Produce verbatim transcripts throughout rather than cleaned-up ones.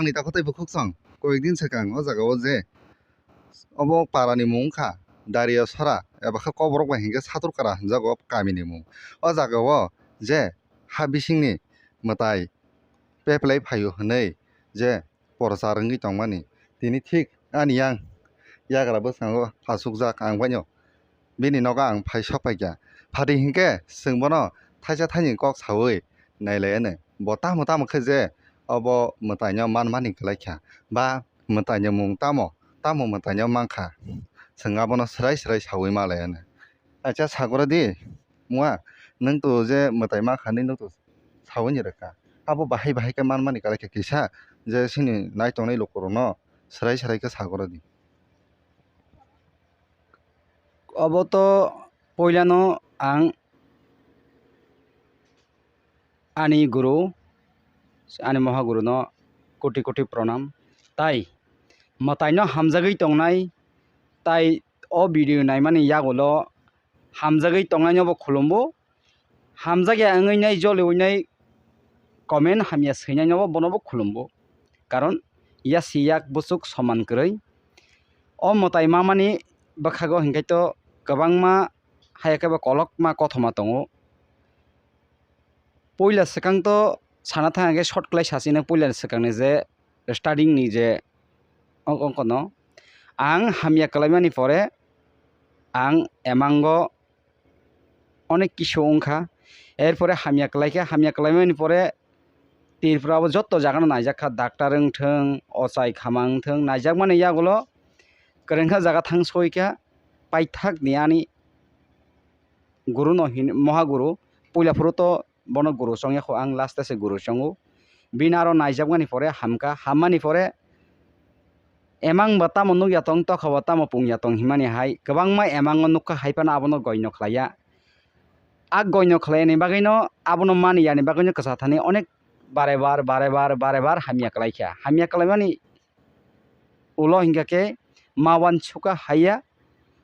Ni takhuk tei bukhuk song koyekdin swkang o jaga o je obo para ni mung wngkha Daria Sora eba khe Kokborok bai hinkhe Saturkara hinjago kamini mung. O jaga o je ha bisingni mwtai peplai phaio hwnwi je prochar wngwi tongmani. Tini thik ani yang yagra bwskango achukjak ang baino. Bini nogo ang phai sok paikha. Phadi hinkhe chwng bono thaisa thaini kok saui nailai anw. Bo tamo tamo khe je obo mwtaino manmani kwlaikha ba mwtaini mung tamo, tamo mwtaino mankha, chwng abono swrai swrai saui malai anw. Acha sagoro di, mua, nwng to je mwtai mankha hinwi nwng to saui ni rwkha. Abo bahai bahai khe manmani kwlaikha kisa je chini naitongnai lukurokno swrai swrai khe sagoro di. Obo to puilano ang ani guru, ani mohaguruno koti koti pranam. Tai mwtaino hamjagwi tongnai, tai o video naimani yagulo hamjagwi tongnainobo khulumbo, hamjakya wngwi nai joliui nai comment hamya swinainobo bonobo khulumbo. Karon yasi yak buchuk soman kwrwi. O mwtai mamani bwkhago hinkhe to kwbangma haya khe bo kolokma kothoma tongo. Puila swkang to sana thang khe short khlai sachino puila swkangni je starting ni je ong-, ongkono ang hamya kwlaimani pore ang emango onek kisu wngkha. Erpore hamya kwlaikha, hamya kwlaimani pore Tripura o joto jagano naijakha, doctor wngthwng, ochai khama wngthwng, naijakmani yagulo kwrwngkha jaga thang soikha paithakni ani guruno hin-, mohaguru puila phuru to bono guru chongya kho ang, last se guru chongo. Bini aro naijakmani pore hamkha, hammani pore emang bo tamo nukya tong, tokha bo tamo pungya tong himani hai kwbangma emango nukha, hai phano abono goino khlaiya. A goino khlaiyani bagwino abono maniyani bagwino kwsa thani onek bare bar, bare bar, bare bar hamya kwlaikha. Hamya kwlaimani ulo hinkha khe ma uansukha haiya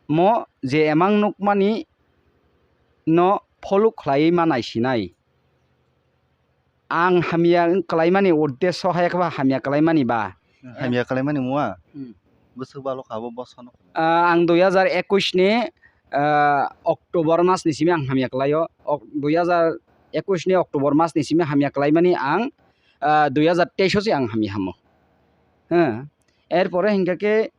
mo je emang nukmani no follow khlaiwi ma naisinai. Ang hamya wng kwlaimani uddesyo hai khe ba hamya kwlaimani ba. Hamya kwlaimani mua? Hmm. Bwswk balo kha bo bosono? Ah, ang dui hazar ekush ni, ah, October mas ni simi ang hamya kwlaio. Ok-, dui hazar ekush ni October mas ni simi hamya kwlaimani ang, ah, dui hazar teis o se ang hamya hamo. Heh. Erpore hinkha khe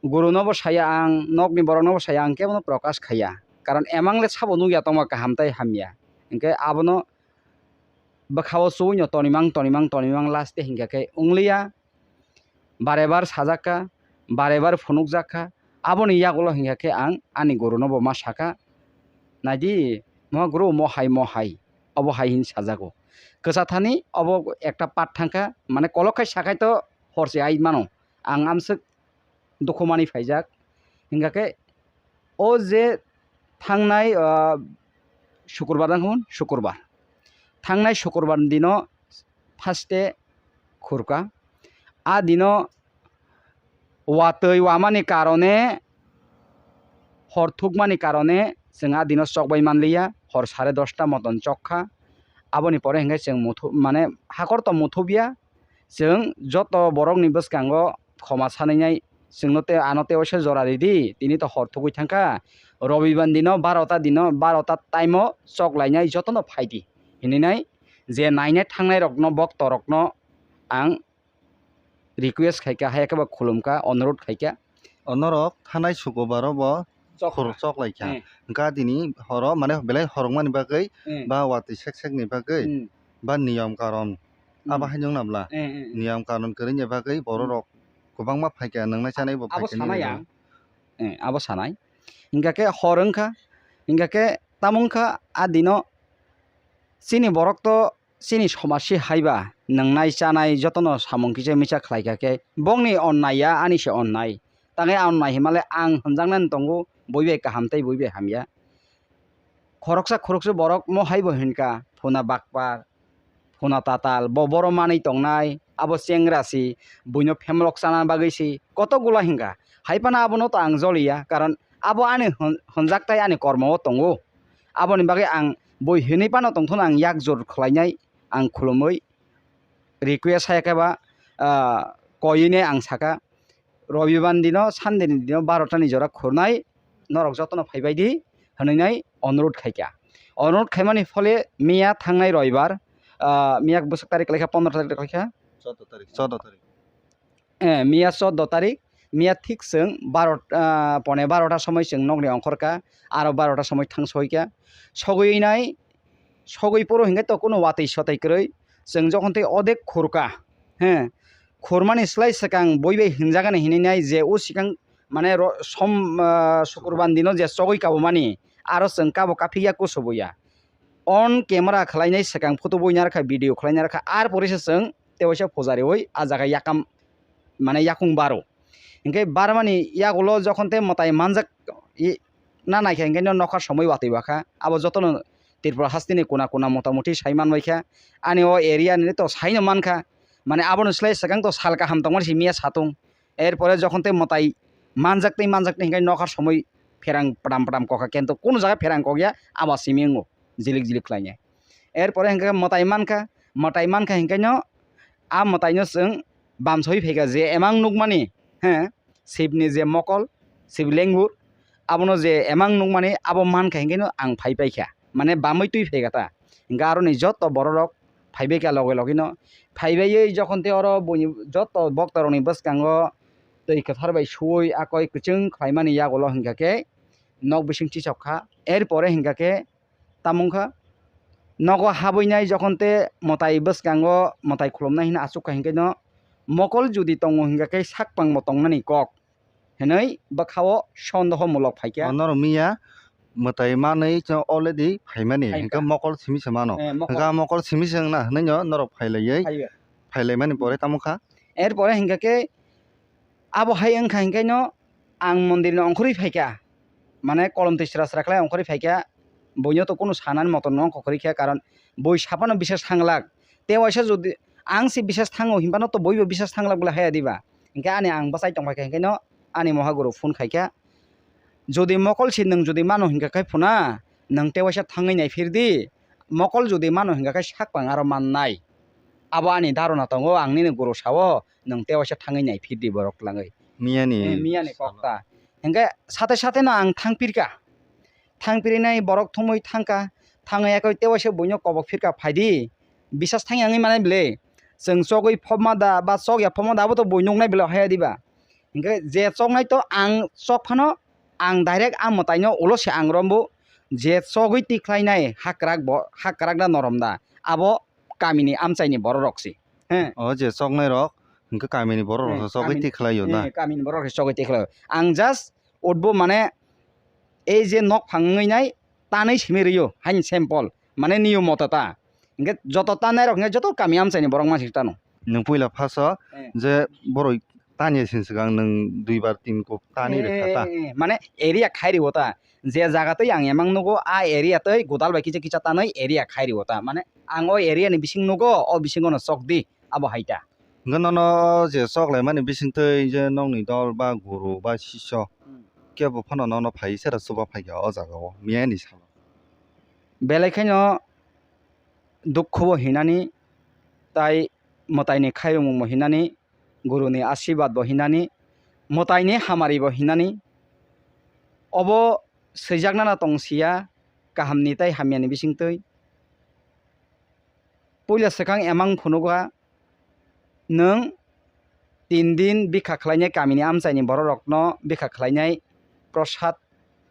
guru no bo saya ang, nokni borok no bo saya ang, kebono prokash khaiya. Karon emang le sabo nukya tongma kaham tai hamya. Hinkhe abono bwkhao chuino tonimang, tonimang, tonimang last e hinkha khe wngliya. Bare bar sajakha, bare bar phunukjakha. Aboni yagulo hinkha khe ang ani guru no bo ma sakha, "Naidi, mo guru, mo hai, mo hai." Obo hai hin sajago. Kwsa thani obo ekta part thangkha, mane kolok khai sakhai to horse ai mano. Ang amswk dukhu manwi phaijak. Hinkha khe o je thangnai, ah, Sukurbar nang hwn, Sukurbar. Thangnai Sukurbar ni dino first e khurka. A dino watwi wamani karone, hor thukmani karone chwng a dino chokbai manliya, hor sare dosta moton chokkha. Aboni pore hinkhe chwng muthu-, mane hakor to muthubya, chwng joto borokni bwskango khoma sanai nai, chwngno tei ano tei waisa jora ridi, tini to hor thugwi thangkha, Robibar dino, barota dino, barota time o chok lainai jotono phaidi hinwi nai, je nainai thangnai rokno, bokto rokno ang request khaikha, hai khe ba khulumkha, onorot khaikha. Onorok thanai Sukurbar o bo chok khur-, chok laikha. Hmm. Hwnkha tini horo, mane belai horokmani bagwi, hmm, ba watwi sek sekni bagwi, hmm, ba niyom karon. Hmm. Abo haino wngna bla. Hmm, hmm, hmm. Niyom karon kwrwini bagwi bororok, hmm, kwbangma phaikha, nwngnai chanai bo abo phaikha sanai nini ang. Eh, abo sanai. Hinkha khe hor wngkha, hinkha khe tamo wngkha a dino chini borok to chini somaj se hai ba nwngnai chanai jotono samung kisa misa khlai kha khe bongni onnai ya, ani se onnai. Tangwi onnai hinmale ang hwnjaknani tongo, bui bai kaham tei bui bai hamya. Khoroksa khoroksa borok mo hai bo hinkha, phuna bakpar, phuna tatal, bo boro manwi tongnai, abo chengra si, buino phemlok chana bagwi si, koto gula hinkha. Hai phano abono to ang joliya, karon abo ani hwn-, hwnjak tai ani kormo o tongo. Aboni bagwi ang bui hinwi phano tongthokno ang yak jor khlainai, ang khulumwi request hai khe ba ah, koinai ang saka, Robibar ni dino, Sunday ni dino barota ni jora khurnai, norok jotono phaibai di, hwnwi nai onurot khaikha. Onurot khaimani phole miya thangnai Robibar, ah, miya bwswk tarik kwlaikha, pondro tarik kwlaikha? Choudo tarik, choudo tarik. Eh, miya choudo tarik, miya thik chwng baro, ah, pone barota somoi chwng nokni ongkhorkha, aro barota somoi thang soikha. Sogwi nai, sogwi poro hinkhe to kuno watwi sotwi kwrwi, chwng jokhon tei odek khurkha, he, khurmani slai swkang bui bai hinjagani hinwi nai je o swkang mane ro-, som, ah, sukurban dino je chogwi kabumani, aro chwng kabo kaphikya kusubuya. On camera khwlainai swkang photo bui narwkha, video khwlai narwkha, ar pore se chwng tewaisa pujariui ah jaga yakam mane yakung baro. Hinkhe barmani yagulo jokhon tei mwtai manjak i-, na naikha hinkhe no nokha somoi watwi bakha. Abo jotono Tripura hasteni kuna kuna motamuti sai manbaikha. Ani o area ni to saino mankha. Mane aboni slai swkang to sal kaham tongmani simi ya satung. Erpore jokhon tei mwtai manjak tei manjak tei hinkhe nokha somoi pherang pram pram kokha, kento kunu jaga pherang kokya abo simi wngo, jilik jilik khlainai. Erpore hinkhe mwtai mankha, mwtai mankha hinkhe no a mwtaino chwng bamsoi phaikha je emang nukmani, he, Shivni je mokol, Shiv lengur, abono je emang nukmani abo mankha hinkhe no ang phai paikha, mane bamwi twi phaikha ta. Hinkhe aroni joto bororok phaibaikha loge logino, phaibaiwi jokhon tei oro buini joto boktorokni bwskango twi kwthar bai suwi akoi kwchwng khlaimani yagulo hinkha khe nok bising chisok kha, erpore hinkha khe tamo wngkha, nogo habwinai jokhon tei mwtai bwskango mwtai khulumnai hwnwi achukha hinkhe no mokol jodi tongo hinkha khe sakpangbo tongnani kok hinwi bwkhao sondoho mulok phaikha. O norok miya mwtai manwi chwng already phaimani, phaikha. Hinkhe mokol simi se mano. Eh, mokol. Hinkhe mokol simi se wngna hwnwi no norok phailaiwi, phaiwi, phailaimani pore tamo kha? Erpore hinkha khe abo hai wngkha hinkhe no ang mondir ni ongkhorwi phaikha, mane kolom twi sra sra khlai ongkhorwi phaikha, buino to kunu sanani motom no ongkhorwi kha, karon bui saphano bisas thanglak. Tei waisa jodi ang se bisas thango hinphano to buibo bisas thanglak bwlai haya diba? Hinkhe ani ang bwsai tongphaikha hinkhe no ani mohaguru phone khaikha, jodi mokol se nwng jodi mano hinkha khe phuna, nwng tei waisa thangwi naiphir di, mokol jodi mano hinkha khe sakpang aro mannai. Abo ani dharona tongo, ang nini guru sao, nwng tei waisa thangwi naiphir di borok twlangwi. Miyani. Eh, miyani kok ta. Hinkhe sate sate no ang thangpirkha. Thangpirinai borok thumwi thangkha. Thangwi yakoi tei waisa buino kobok phirkha, phaidi. Bisas thangya wngwi manai bwle. Chwng chogwi phobma da ba chokya phobma da abo to bui nuknai bwle haya diba? Hinkhe je choknai to ang chok phano ang direct a mwtaino ulo se ang rombo je chogwi tikhlainai hakrak bo, hakrak da norom da abo kamini amchaini bororok se. He. O je choknai rok hinkhe kamini borok rok chogwi tikhlaio na? He, kamini borok rok chogwi tikhlaio. Ang just utbo mane ei je nok phang wngwi nai tanwi simi rwio haini sample mane niyo moto ta. Hinkhe joto tanai rok hinkhe joto kami amchaini borok ma se tano. Nwng puila first o je borok tani sin swkang nwng duibar tin kok tani rwkha ta. Eh, eh, eh, mane area khai rwo ta. Je jaga tei ang emang nugo, a area tei godal bai kisa kisa tanwi area khai rwo ta. Mane ang o area ni bising nugo, o bisingo no chok di, abo hai ta. Hwnkhe nono je chok laimani bising twi je nokni dol ba guru ba siso kebo phano nono phai sera chuba phaikha o jaga o miyani salo. Belai khaino dukhu bo hinani, tai mwtaini khairokmung bo hinani, guruni asirwad bo hinani, mwtaini hamari bo hinani, obo swijaknana tong siya, kahamni tai hamyani bisingtwi. Puila swkang emang phunugo, nwng tin din bikha khlainai kamini amchaini bororokno bikha khlainai prosad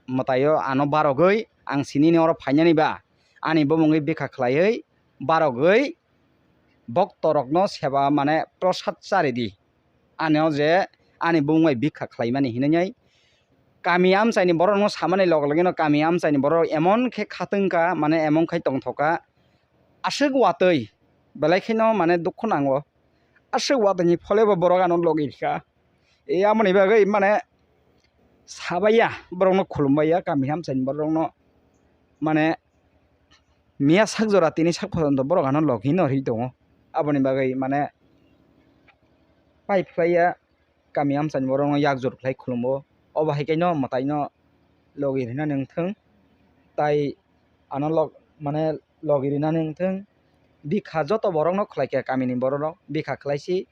mwtaio ano barogwi ang sinini oro phainani ba ani bumungwi bikha khlaiwi barogwi boktorokno seba mane prosad charidi. Ano je ani bumung bai bikha khlaimani hinwi kami amchaini borokno samani loge loge no kami amchaini borok emon khe khatungkha mane emon khai tongthokha. Aswk watwi, belai kheno mane dukhu nango. Aswk watwini phole bo borok ano logi rikha. E, amoni bagwi mane sabaiya, borokno khulumbaiya, kami hamsani borokno mane miya sak jora tini sak photonto borok ano logi no ri tongo. Aboni bagwi mane pai phlaiya. Kami amchaini borokno yakjor khlai khulumgo. Obo hai khe no mwtaino logi rwnani wngthung, tai ano log-, mane logi rwnani wngthung. Bikha joto borokno khlai kha, kamini bororok bikha khlai si,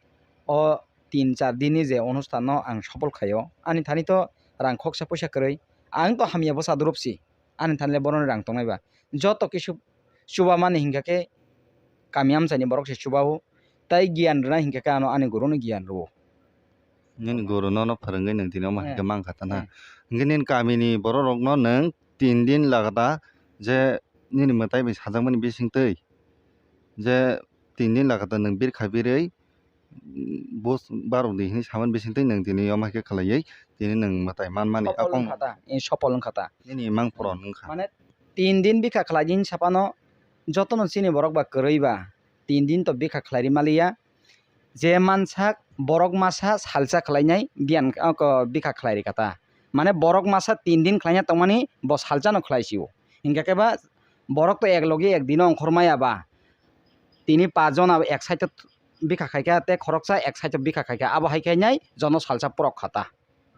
o tin char din ni je onusthan no ang sopol khaio. Ani thani to rang khoksa poisa kwrwi. Ang to hamya bwsa dwrwp si. Ani thani le bono rang tongnai ba. Joto kisu chuba mani hinkha khe kami amchai ni borok se chuba o. Tai giyan rwna hinkha khe ano ani guru no giyan rwo. Nini guru nono phwrwngwi nwng tini omo hai khe mankha ta na. Hinkhe nini kamini borok rokno nwng tin din lagata je nini mwtai bai sajakmani bisingtwi je tin din lagata nwng birkha birwi bus barok di hinwi samani bisingtwi nwng tini omo hai khe khlaiwi tini nwng mwtai manmani. Sopol wngkha ta, eh, sopol wngkha ta. Nini mang phuron wngkha. Mane tin din bikha khlai din sapano jotono chini borok ba kwrwi ba tin din to bikha khlai ri maliya. Je mansak borok masa salsa khlainai biyan, oko bikha khlai rikha ta. Mane borok masa tin din khlaina tongmani bo salsa no khlai sio. Hinkha khe ba borok to ek logi ek dino ongkhor maya ba. Tini pa jona ek side o bikha khaikha tei khoroksa ek side o bikha khaikha. Abo hai khe nai jono salsa purok kha ta.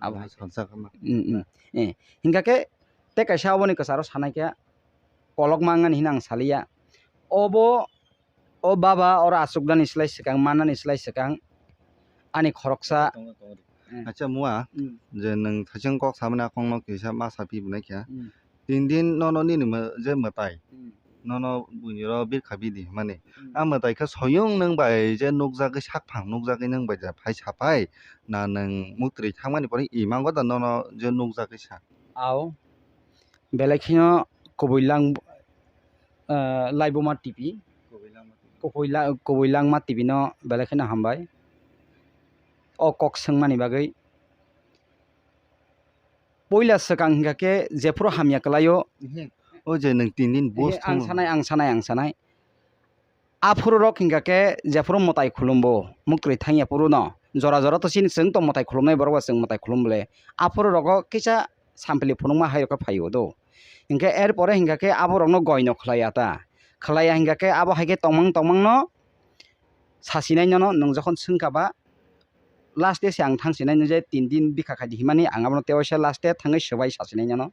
Abo hai salsa kha ma. Mm, mm. Eh, hinkha khe tei kaisa oboni kwcharo sanai khe kolok mangani hino ang saliya. Obo O baba, oro achuknani slai swkang, mannani slai swkang ani khoroksa. Tongo, tongo de. Eh. Acha mua, mm, je nwng thaising kok samani akhongno kisa ma sapi bwnai kha. Mm. Tin din nono nini mw-, je mwtai. Mm. Nono buini ro birkha bidi hwnmani. Mm. A mwtai khe soyung nwng bai je nukjagwi sakphang nukjagwi nwng bai je phai sapai na nwng muktri thangmani pore imango da nono je nukjagwi sa. Au. Belai kheno kubui lang, ah, Laibuma T V. Kubui langma T V. Kubui la-, kubui langma T V no belai kheno hambai. O kok swngmani bagwi. Puila swkang hinkha khe jephuru hamya kwlaio. Ehe. O je nwng tin din bus ang thango. Sanai, ang sanai, ang sanai. Aphuru rok hinkha khe jephuru mwtai khulumbo, muktwi thangya phuru no. Jora jora to chini chwng tong mwtai khulumnai borok ba chwng mwtai khulum bole. Aphuru rogo kisa sampili phunukma hai rok khe phaio do. Hinkhe er pore hinkha khe abo rokno goi no khlaiya ta. Khlaiya hinkha khe abo hai khe tongmang tongmang no sasinai nono nwng jokhon swngkha ba last day se ang thangsinai no je tin din bikha khai di himani ang abono tewaisa last day thangwi swbai sasinai nono.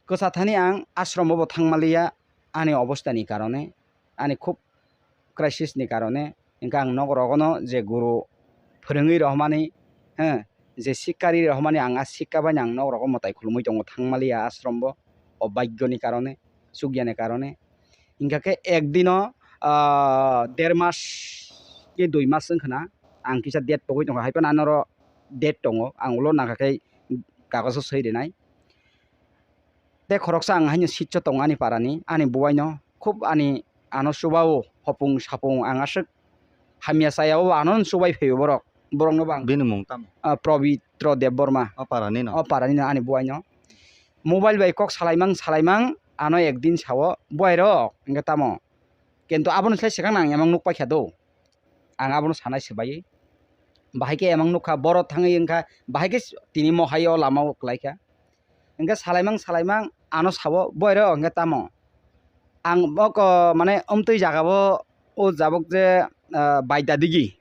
Kwcha thani ang ashromo bo thangmaliya ani obostha ni karone, ani khub crisis ni karone, hinkhe ang nok rogono je guru phwrwngwi rohmani, he, je sikka ri rohmani ang a sikka bai ang nok rogo mwtai khulumui tongo thangmaliya ashromo o bhagyo ni karone, chukya ni karone. Hinkhe khe ek dino, ah, der mas ki dui mas wngkha na ang kisa date pogwi tongkha, hai phano ano oro date tongo, ang ulo nangkha khe kagoso swi rinai. Tei khoroksa ang haino sitso tongo ani parani, ani bubaino khub ani ano chubao hopung sapung ang aswk hamya chayao ano chubai phaio borok, borokno bo ang. Bini mung tamo? Ah, Probitro Debbarma. O parani no? O parani no ani bubaino. Mobile bai kok salaimang salaimang ano ekdin sao, "Bubairok," hinkhe tamo. Kintu abono slai swkang nang emang nuk paikha do. Ang abono sanai swbaiwi. Bahai khe emang nukha, borok thangwi wngkha, bahai khe tini mo hai o lama o kwlaikha. Hinkhe salaimang salaimang ano sao, "Boiro," hinkhe tamo. Ang bo ko mane omtwi jaga bo o jabok je, ah, Baidadigi,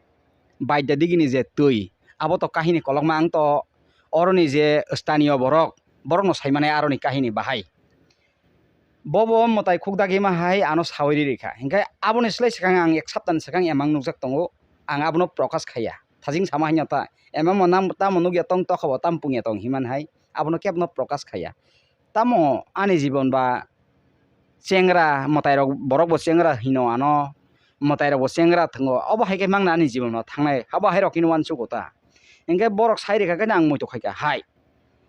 Baidadigi ni je twi, abo to kahini kolokma ang to oroni je staniyo borok, borokno saimanai aroni kahini bahai. Bobo mwtai khukdagima hai ano sawi ri rikha. Hinkhe aboni slai swkang ang ek saptani swkang emang nukjak tongo, ang abono prokash khaiya. Thajing sama haino ta, emang mo nang tamo nukya tong, tokha bo tam pungya tong himan hai, abono kebono prokash khaiya. Tamo ani jibon ba chengra mwtairok, borok bo chengra hino ano, mwtairok bo chengra thango, obo hai khe mangna ani jibon no thangnai, abo hai rok hino uansukgo ta. Hinkhe borok sai rikha khe ang muitu khaikha hai.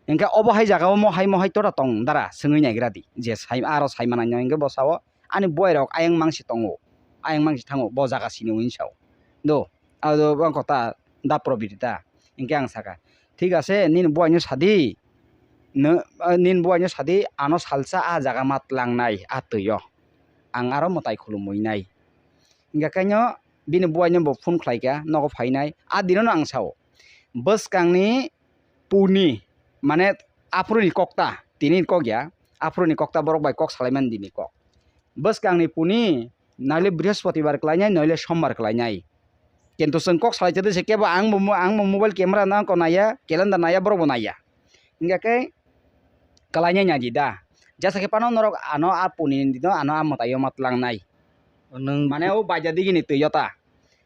Hinkhe obo hai jaga o mohai mohai tora tong dara swngwi naigra di, je sai aro sai manai no hinkhe bo sao ani buai rok ayang mangsi tongo, ayang mangsi thango bo jaga sini hwnwi sao. Do, ado bangkho ta da Probit ta. Hinkhe ang sakha, "Thik ase, nini buai no sadi, nini buai no sadi, ano salsa a jaga ma tlangnai a twi o. Ang aro mwtai khulumwi nai." Hinkhe kaino bini buai no bo phone khlaikha, nogo phainai. A dino no ang sao, bwskangni puni, mane aphuru ni kok ta, tini ni kok ya, aphuru ni kok ta borok bai kok salaimani dini kok. Bwskangni puni, naile Brihospoti bar kwlainai, naile Sombar kwlainai. Kintu chwng kok salai tongwi se kebo ang bo mo-, ang bo mobile camera no naiya, calendar naiya, borok bo naiya. Hinkhe khe kwlainai naidi da. Jesa khe phano norok ano a puni ni dino ano a mwtai o ma tlangnai. Nwng mane o Baidadigi ni twi o ta.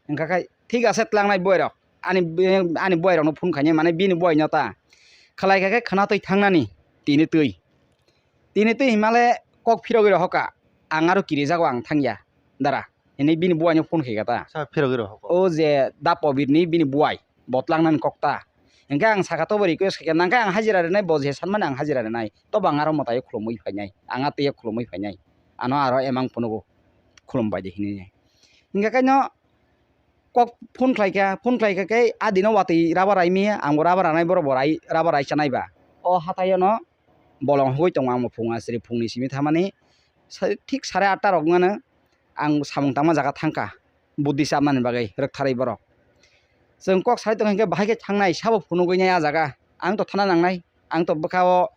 Hinkha khe Thik ase tlangnai buai rok. Ani, ani buai rokno phone khainai, mane bini buai no ta. Khlai kha khe khwna twi thangnani tini twi. Tini twi himale kok phirogwi rohorkha. Ang aro kirijago ang thangya. Dara. Hini bini buai no phone khaikha ta. Sa phirogwi rohorkha. O je da Pobir ni bini buai. Bo tlangnani kok ta. Hingke ang saka tobo request khaikha. Nangkhe ang hajira rinai bo je sanmani ang hajira rinai. Tobo ang aro mwtai o khulumwi phainai. Ang a twi o khulumwi phainai. Ano aro emang phunugo khulum bai de hinwi. Hingke khe no kok phone khlai kha, phone khlai kha khe a dino watwi rubber rai mi, ang bo rubber ranai borok bo rai, rubber rai chanai ba. O hatai o no bolong hugui tongo ang bo phung asri phungni simi thamani sa-, thik sare atta rok wngmano ang samung tangma jaga thang kha, buddi chapnani bagwi rwktharwi borok. Chwng kok sai tong khe bahai khe thangnai sabo phunugui nai a jaga, ang to thana nangnai, ang to bwkha o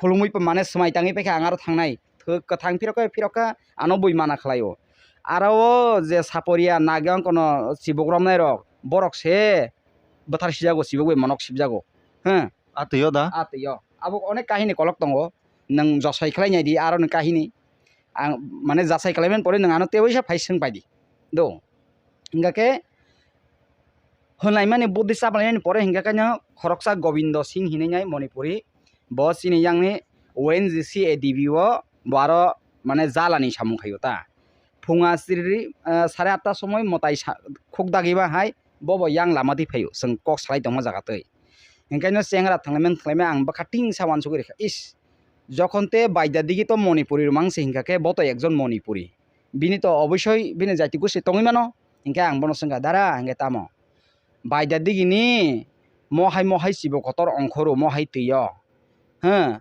khulumui mane swmai tangwi paikha ang aro thangnai. Thwk kwthang phirok khe phirok kha ano bui mana khlai o. Aro o je Saporia Nagi ongkono chibuk romnai rok, borok se bwthar sijago, chibuk bai monok sibjago. He. A twi o da? A twi o. Abo onek kahini kolok tongo. Nwng josai khlai nai di aro ni kahini. Ang mane jachai khlai mani pore nwng ano tei waisa phai swng pai di. Do. Hingkha khe hwnlaimani buddi chapalaimani pore hingkha khe no khoroksa Gobindo Singh hinwi nai Manipuri. Bo chini yang ni O N G C A D B o bo aro mane jalani samung khaio ta. Phunga siri, ah, sare atta somoi mwtai sa-, khuk dagiba hai bo bo yang lama twi phaio chwng kok salai tongma jaga twi. Hingkhe no chengra thanglaimani thanglaimani ang bwkha ting sa uansugwi rikha. Is, jokhon te baida digi to Manipuri rwmang se hingkha khe bo to ekjon Manipuri. Bini to obosoi bini jati gosti tongwi mano. Hingkhe ang bono swngkha, "Dara, hingkhe tamo? Baida digini mohai mohai chibo kotor ongkhoro mohai twi o. Huh?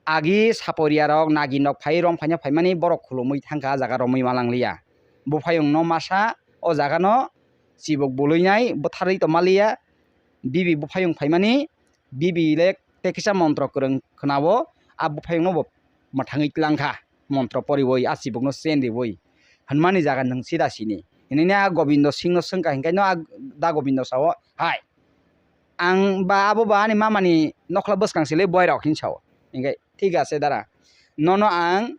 Agi Saporia rok, Nagin rok phai rong phaina phaimani borok khulumui thangkha, ah jaga romwi malanglia. Buphayung no masa o jaga no chibuk bului nai bwtharwi tongmaliya." Bibi buphayung phaimani, bibi le tei kisa montro kwrwng khwnao, a buphayungno bo mwthangwi tlangkha, montro poriwi, a chibukno chen riwi. Hwnmani jaga nwng sida sini. Hinini a Gobindo Singhno swngkha, hinkhe no a da Gobindo sao, "Hai, ang ba abo ba ani mamani nokhla bwskang se le boy rok," hin sao. Hinkhe, "Thik ase dara, nono ang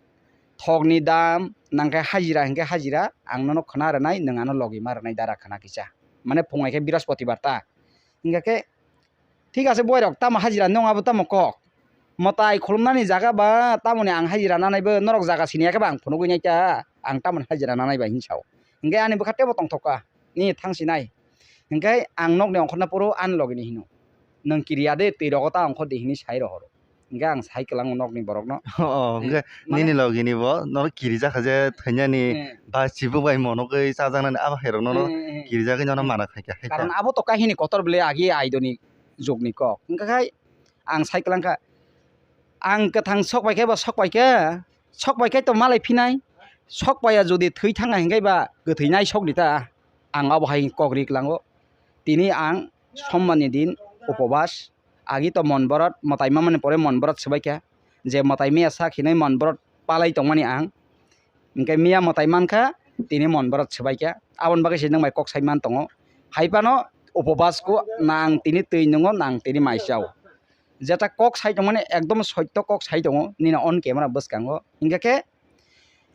thokni dam nangkhe hajira hinkhe hajira, ang nono khwna rwnai, nwng ano logi ma rwnai dara khwna kisa." Mane phungai khe Biraspotibar ta. Hingkha khe, "Thik ase boy rok, tamo hajira nung abo tamo kok? Mwtai khulumnani jaga ba tamoni ang hajira nanai bo, norok jaga sini ya khe ba ang phunugwi nai ta, ang tamoni hajira nanai ba," hin sao. Hingkhe ani bwkha tebo tongthok kha, nini thang sinai. Hingkhe ang nokni ongkhorna phuru ani logi ni hino, "Nwng kiriya de, twi rogo ta ongkhor di," hinwi sai rohoro. Hingkhe ang sai kwlango nokni borokno. Oh, hingkhe mane nini logi ni bo norok kirijak kha je thwinani, eh, ba chibuk bai monogwi chajaknani abo hai rok nono, eh, eh, eh, kirijagwi nono, eh, mana khaikha, khaikha. Karon abo to kahini kotor bele agi aidoni jugni kok. Hingkha khai ang sai kwlangkha, ang kwthang sok pai khe bo sok pai khe, sok pai khe to malai phinai, sok paiya jodi thwi thangkha hinkhe ba kwthwi nai sok di ta, ang abo hai kok ri kwlango. Tini ang sombarni din upobas, agi to mon borot mwtai mamani pore mon borot swbaikha, je mwtai miya sak hinwi mon borot palai tongmani ang. Hingkhe miya mwtai mankha, tini mon borot swbaikha. Aboni bagwi se nwng bai kok sai man tongo. Hai phano upobasko nang tini twi nwngo, nang tini mai chao. Jeta kok sai tongmani ekdom sotto kok sai tongo, nini on camera bwskango. Hingkha khe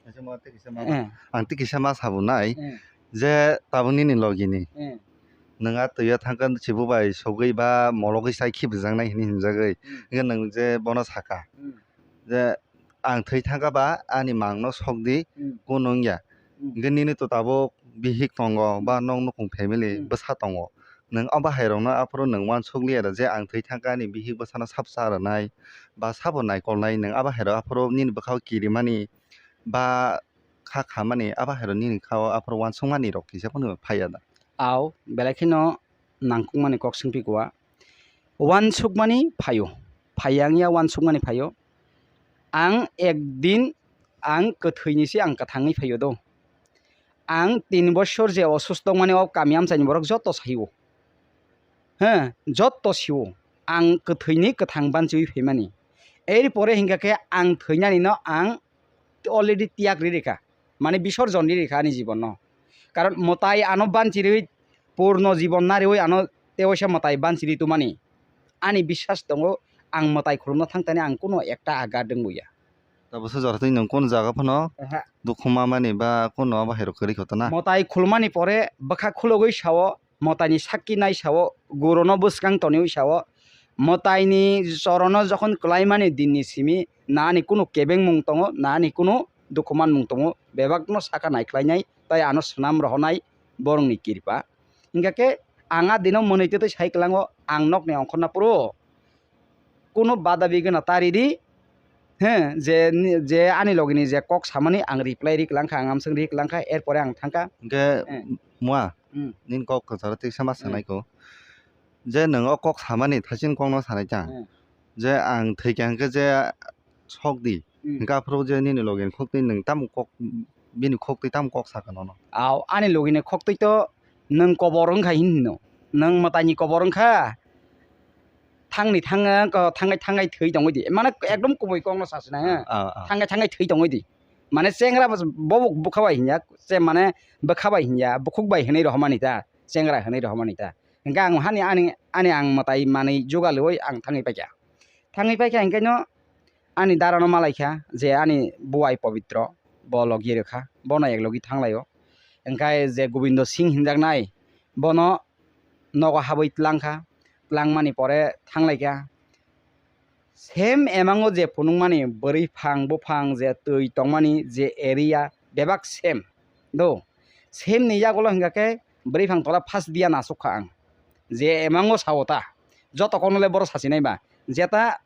Kaisa ma tei kisa ma, eh, ang tei kisa ma sabunai, eh, je tabuk nini logi ni. Eh. Nwng a twi o thangkha chibu bai sogwi ba mologwi sai khibijaknai hinwi himjagwi. Hmm. Hingkhe nwng je bono sakha, hmm, je ang thwi thangkha ba ani mang no sokdi, hmm, kunu wngya. Hmm. Hingkhe nini to tabuk bihik tongo ba nok nukhung family, hmm, bwsa tongo. Nwng abo hai rokno aphuru nwng uansuk liya da je ang thwi thangkha ani bihik bwsano sap cha rwnai ba sabo naikolnai, nwng abo hai rok aphuru nini bwkhao kirimani ba kha khamani abo hai rok nini khao aphuru uansukmani rok kisa phano phaiya da? Au, belai kheno nangkukmani kok swngphi kua. Uansukmani phaio, phaiya wngya uansukmani phaio. Ang ekdin ang kwthwini se ang kwthangwi phaio do. Ang tin bosor je osusto wngmani o kami amchaini borok joto saio. He, joto sio. Ang kwthwini kwthang banchiwi phaimani. Eri pore hingkha khe ang thwinani no ang already tiyag ri rikha. Mane bisorjon ri rikha ani jibon no. Karon mwtai ano banchirwi purno jibon nariwi ano tewaisa mwtai banchiri tumani. Ani biswas tongo ang mwtai khulumna thangtani ang kuno ekta aga dwngbuya. Tabuksa jora twi nwng kunu jaga phano Aha. Dukhu mamani ba kunu bahai rok kwrwi kho tana? Mwtai khulmani pore bwkha khulogwi sao, mwtaini sakki nai sao, gurono bwskang toniwi sao, mwtaini chorono jokhon kwlaimani dinni simi nani kunu kebengmung tongo, nani kunu dukhu manmung tongo, bebakno saka naikhlainai tei ano swnam rohornai borokni kirpa. Hingkha khe ang a dino mwnwi tei tei sai kwlango, ang nokni ongkhorna phuru kunu bada bigwino ta ridi, he, je, je ani logini je kok samani ang reply ri kwlangkha, ang amswk ri kwlangkha, erpore ang thangkha. Hingkhe Eh. Mua, Hmm. Nini kok kwcharo tei sama Hmm. sanai ko. Je nwng o kok samani thaichini kokno sanai kha. Hmm. Je ang thwikha hingkhe je sok di. Hmm. Hingkhe aphuru je nini logini kok twi nwng tamo kok, bini kok twi tamo kok sakha nono? Ao, ani logini kok twi to nwng kobor wngkha hin hino. Nwng mwtaini kobor wngkha. Thangni thang, ko-, thangai thangai thwi tongwi di. Mane ekdom kubui kokno sasina, he. Ah, ah. Thangai thangai thwi tongwi di. Mane chengra bo, bo bwkha bai hinya, che mane bwkha bai hinya, bukhuk bai hinwi rohormani ta, chengra hinwi rohormani ta. Hingkhe ang hani ani, ani ang mwtai manwi jugalwi ang thangwi paikha. Thangwi paikha hingkhe no ani darano malaikha je ani buai Pobitro bo logi rwkha, bono ek logi thanglaio. Hingkhe je Gobindo Singh hinjaknai bono nogo habwi tlangkha, tlangmani pore thanglaikha. Same emango je phunukmani bwrwi phang buphang je twi tongmani je area bebak same. Do, same ni yagulo hingkha khe bwrwi phang tola first diyan asuk kha ang. Je emango sao ta, joto kokno le boro sasinai ba. Jeta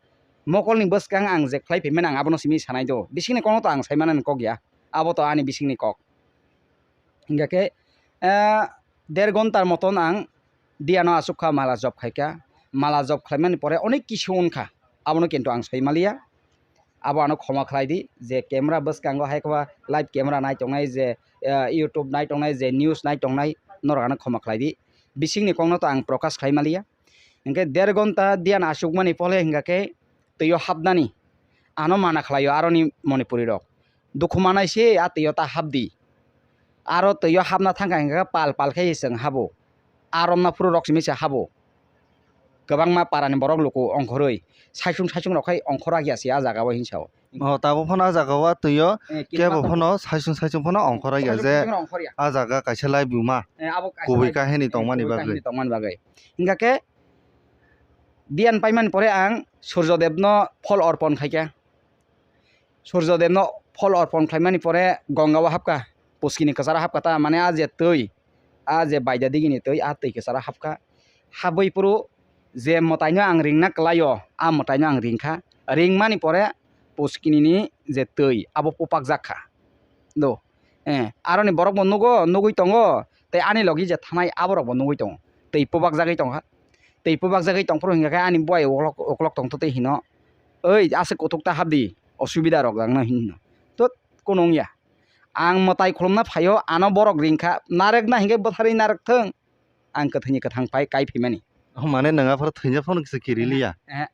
mokolni bwskang ang je khlai phaimani ang abono simi sanai do. Bisingni kokno to ang saimani kok ya. Abo to ani bisingni kok. Hingkha khe, eh, der ghontar moton ang diano asuk kha, mala job khai kha. Mala job khlaimani pore onek kisu wng kha. Abono kintu ang soi maliya. Abo ano khoma khlai di je camera bwskango hai khe ba live camera nai tongnai je, eh, YouTube nai tongnai je news nai tongnai norok ano khoma khlai di. Bisingni kokno to ang prokash khlai maliya. Hingkhe der ghonta diyan asukmani pole hingkha khe twi o hapnani ano mana khlaio aroni Manipuri rok. Dukhu manai se a twi o ta hapdi. Aro twi o hapna thangkha hingkha khe pal pal khe chwng habo. A romna phuru rok simi se habo. Kwbangma parani borok luku ongkhorwi saichung saichung rok khai ongkhor ya se a jaga o hinsa o. Oh, tabuk phano a jaga o a twi o Eh, kebo kinma phano saichung saichung phano ongkhor ya saichung je saichung ongkhor ya. A jaga kaisa lai buma Eh, abo kaisa kubui lai kahini kubui tongmani kahini bagwi. Tongmani bagwi. Hingkha khe diyan paimani pore ang Surjodebno phol orpon khaikha. Surjodebno phol orpon khlaimani pore Gongao hapkha, puskini kwcharo hapkha ta, mane a je twi, a je baida digini twi, a twi kwcharo hapkha. Habwi phuru je mwtaino ang ringna kwlaio, a mwtaino ang ringkha. Ringmani pore puskinini je twi, abo pupakjak kha. Do, eh, aroni borokbo nugo, nugwi tongo, tei ani logi je thanai aborokbo nugwi tongo. Twi pupakjagwi tongkha. Twi pupakjagwi tongphuru hingkha khe ani buai uklok, uklok tongtho tei hino, "Oi, aswk kuthuk ta hapdi, osubida rok jagna," hino. Tut, kunu wngya. Ang mwtai khulumna phaio, ano borok ringkha, narekna hingkhe bwtharwi narek thung. Ang kwthwini kwthang pai kai phaimani. Oh, mane nwng aphuru thwina phano kisa kiri liya? Eh, eh.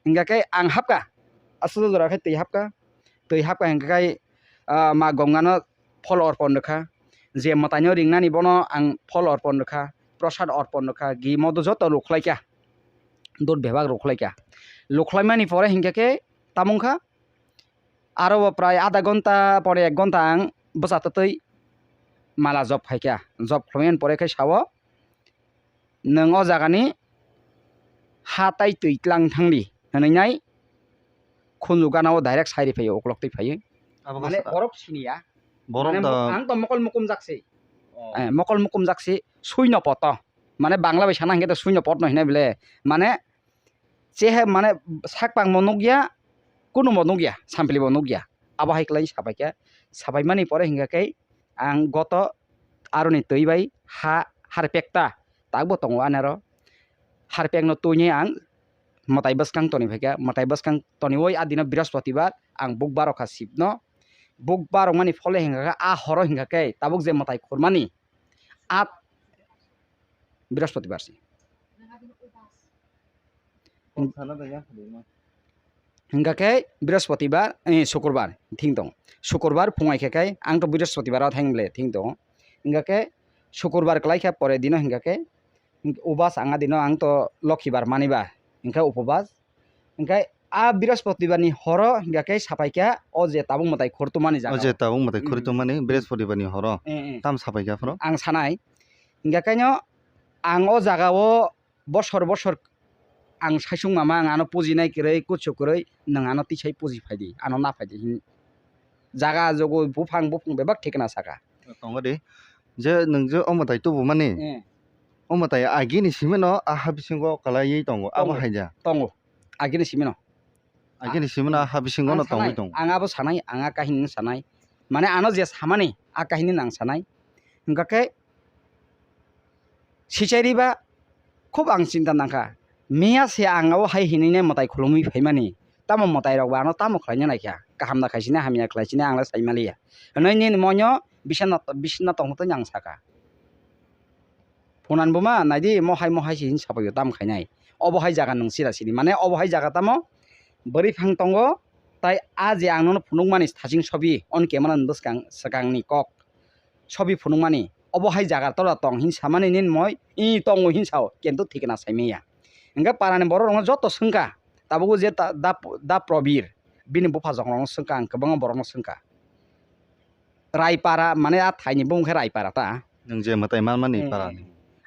Hingkha khe ang hapkha, aswk jora khe twi hapkha, twi hapkha hingkha khe, ah, ma Gongano phol orpon rwkha, je mwtaino ringnani bono ang phol orpon rwkha, prosad orpon rwkha, gi modo joto rukhlaikha, dut bebak rukhlaikha. Lukhlaimani pore hingkha khe tamungkha, aro bo prai adha ghonta pore ek ghonta ang bwsa twtwi mala job khaikha. Job khwlaimani pore khe sao, "Nwng o jagani ha tai twi tlang thangdi," hwnwi nai khunju gana o direct sai ri phaio, uklok twi phaio. Abo mane khe borok siniya. Borok mane da mo-, ang to mokol mukum jak se. Oh. Eh, mokol mukum jak se, suino poto. Mane Bangla bai sana hingke to suino potno hinai bile. Mane chehe mane sak pangmo nukya, kunumo nukya, samplibo nukya. Abo hai kwlai sapaikha. Sapaimani pore hingkha khe ang goto aroni twi bai ha harpek ta, takbo tongo ani aro. Harpekno twini ang mwtai bwskang toni phaikha, mwtai bwskang toniwi a dino Brihospatibar ang bukbar rokha sipno. Bukbar rokmani phole hingkha khe a horo hingkha khe tabuk je mwtai khurmani a Brihospatibar se. Hingkha khe Brihospatibar, eh, Sukurbar thing tong. Sukurbar phungai khe khe ang to Brihospatibar o thang le thing tong. Hingkha khe Sukurbar kwlai khe pore dino hingkha khe ubas ang a dino ang to Lokhibar maniba. Hingkha upobas. Hingkha a Brihaspatibar ni horo hingkha khe sapai kha o je tabuk mwtai khur tumani jaga. O je tabuk mwtai khur tumani Brihaspatibar ni horo. Eh, eh. Tam sapai kha phoro? Ang sanai. Hingkha khe no ang o jaga o bosor bosor ang saisung mama ang ano pujinai kwrwi, kuchu kwrwi, nwng ano tisai puji phaidi, ano na phaidi hin. Jaga jogo buphang buphung bebak thikna saka. Tongo de. Je nwng je o mwtai tubumani. Eh. O mwtai agini simino a ha bisingo kalaiwi tongo. Abo haida. Tongo. Agini simino. Agini simino a ha bisingo no tongwi tongo. Ang abo sanai, ang a kahini sanai. Mane ano je samani a kahini nang sanai. Hingkha khe sichairi ba khub ang chinta nangkha. Miya se ang o hai hinwi nai mwtai khulumwi phaimani. Tamo mwtai rok ba ano tamo khlaina naikha. Kaham da khaisina hamya khlaisina ang le saimaliya. Hwnwi nini moino bisina, bisina tongtwi ang saka. Phunan buma naidi mohai mohai se hin sapaio tamo khainai. Obo hai jaga nwng sira siri. Mane obo hai jaga tamo bwrwi phang tongo. Tai a je ang nono phunukmani thaching sobi on camera ni bwskang swkangni kok. Sobi phunukmani, obo hai jaga tora tong hin samani nin moi, i tongo hin sao, kento thikna saimaya. Hingkhe parani borok rokno joto swngkha, tabuk je ta-, da, da Probir, bini bupha jok rokno swngkha, ang kwbangma borokno swngkha. Raipara, mane a thaini bumung khe Raipara ta. Nwng je mwtai manmani parani.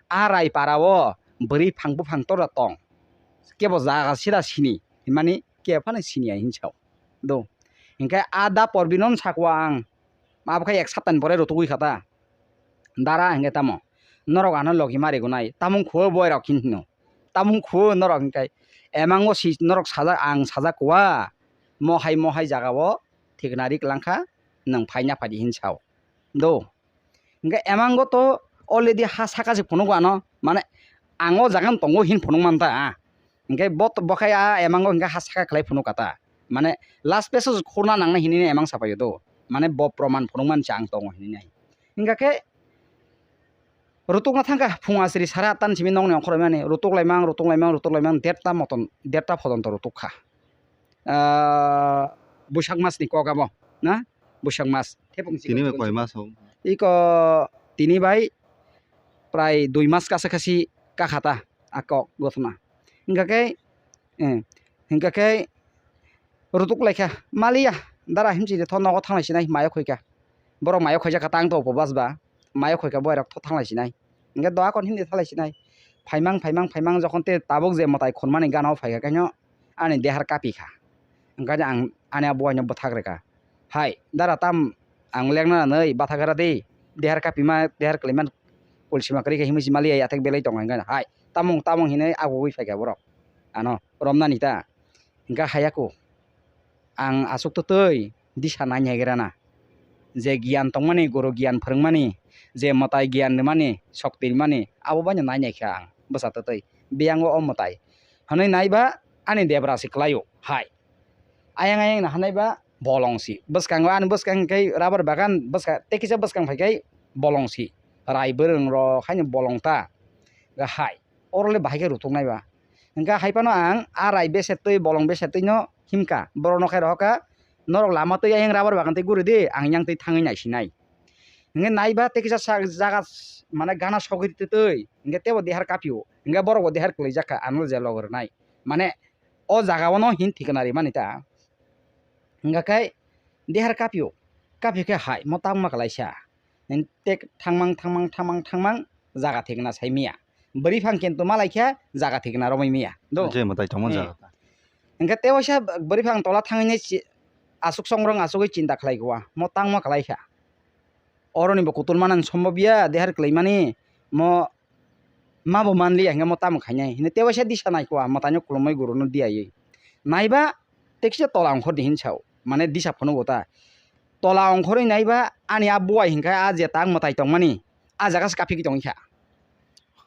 A Raipara o bwrwi phang buphang tora tong, kebo jaga sira sini, hinmani kebo phano siniya hin sao. Do. Hingkhe a da Probir no sakwa ang, Abo khe ek saptani pore rutugwi kha ta. Dara hingkhe tamo? Norok ano logi ma rigunai. Tamung khuo boy rok hin hino. Tamung khuo norok hingkhe emango si norok sajak, ang sajak kua. Mohai mohai jaga o thikna rik langkha, nwng phaina phaidi hin sao. Do. Hingkhe emango to already ha saka se phunuk ano. Mane ang o jaga no tongo hin phunuk man ta. Hingkhe bo, bo khe a emango hingkhe ha saka khlai phunuk kha ta. Mane last page o khurna nangnai hinwi emang sapaio do. Mane bo proman phunukmani se ang tongo hinwi nai. Hingkha khe rutukna thangkha phung asri sara attan simi nokni ongkhorwi mani rutuk laimang, rutuk laimang, rutuk laimang derta moton, derta photonto rutuk kha. Ah, Buisak mas ni kok abo, na? Buisak mas. Tini bai koi mas o? Iko tini bai prai dui mas kasa kasi kakha ta a kok gothona. Hingkha khe, eh, hingkha khe rutuk laikha, maliya, dara himchi de tho nogo thanglai sinai, mayo khoika. Borok mayo khoijak kha tang to upobas ba, mayo khoika boy rok tho thanglai sinai. Hingkhe doa kon himdi thanglai sinai. Phaimang, phaimang, phaimang jokhon te tabuk je mwtai khunmani gana o phaikha khe no ani dehar kapi kha. Hingkhe ang ani a buai no bwthak rwkha. Hai, dara tam ang lekna nanwi batha gara de, dehar kapima, dehar kalaima kulsima kwrwi khe himwi si maliya yathek belai tongo hingkhe, hai, tamung, tamung hinwi agugwi phaikha borok. Ano, romnani ta. Hingkhe haiya ku. Ang aswk twtwi disa nai naigrana. Je giyan tongmani, guru giyan phwrwngmani, je mwtai giyan rwmani, sokti rwmani, abo baino nai naikha ang bwsa twtwi. Biyango o mwtai. Hwnwi naiba ani debra se kwlaio, hai. Ayang ayang no hanai ba bolong si. Bwskango ani bwskang khe rubber bagan bwska tei kisa bwskang phai khe bolong si. Rai bwrwng rok haino bolong ta. Ga hai. Oro le bahai khe rutuk nai ba. Hingkha hai phano ang a rai bese twi bolong bese twi no himkha. Borok no khai rohor kha norok lama twi ayang rubber bagan twi guri di ang yang twi thangwi nai sinai. Hingkhe nai ba tei kisa sak jaga mane gana sogwi twi twi hingkhe tebo dehar kapio. Hingkhe borok bo dehar kwlwijak kha ano je logi rwnai. Mane o jaga o no hin thikna rimani ta. Hingkha khe dehar kapio, kapio khe hai mo tangma kwlaisa. Tei thangmang, thangmang, thangmang, thangmang jaga thikna sai miya. Bwrwi phang kintu ma laikha jaga thikna romwi miya. Do? Je mwtai tongma jaga. Hingkhe tei waisa bwrwi phang tola thangwi nai aswk songrong aswkwi chinta khlai kha, mo tangma kwlaikha. Oroni bo kutul manang sombob ya, dehar kwlaimani mo ma bo manliya hingke mo tamo khainai hinui tewaisa disa naikha mwtaino khulumui gurunw diyaui. Naiba tekisa tola ongkhordi hinsao, mane disa phunukgo ta. Tola ongkhorwi naiba ani a buai hinkhe a je tak mwtai tongmani a jaga se kaphigwi tongkha.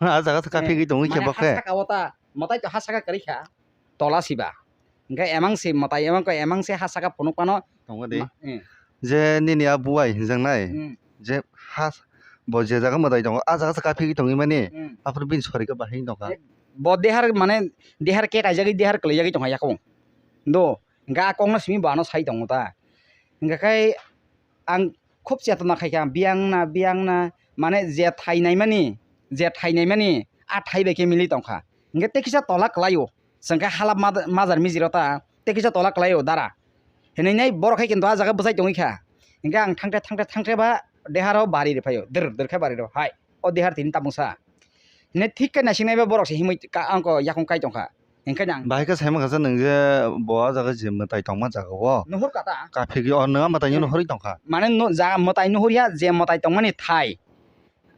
A jaga se kaphigwi tongkha bo khe. Mane ha saka o ta mwtai to ha saka kwrwikha. Tola siba. Hingke emang se mwtai, emang ko emang se ha saka phunuk phano. Tongo de. Ma-, eh. Je nini a buai hinjaknai, hmm, je ha, bo je jaga mwtai tongo, a jaga se kaphigwi tongwi mani, hmm, aphuru bini sori khe bahai tongkha. Eh, bo dehar mane, dehar ke kaijagwi, dehar kwlaijagwi tongkha yakung. Do, hingke a kokno simi bo ano sai tongo ta. Hingke khe ang khub chetona khaikha, biyang na, biyang na, mane je thai naimani, je thai naimani, a thai bai khe mili tongkha. Hingke tei kisa tola kwlaio, chwng khe halap ma-, majar mijiro ta, tei kisa tola kwlaio dara. Hinwi nai borok hai kinto ah jaga bwchai tongwi kha. Hinkhe ang thangte thangte thangte ba dehar o bari rw phaio. Dwr dwr khe bari rw hai. O dehar tini tabungsa. Hinwi thik khe naising nai ba borok se himwi ka-, ang ko yakung kai tongkha. Hinkhe nang Bahai khe saimang kha nwng je bo ah jaga je mwtai tongma jaga o. Nuhur kata. Kaphik o nwng ah mwtai no Hmm. nuhurwi tongkha. Mane no jaga mwtai nuhur ya je mwtai tongmani thai.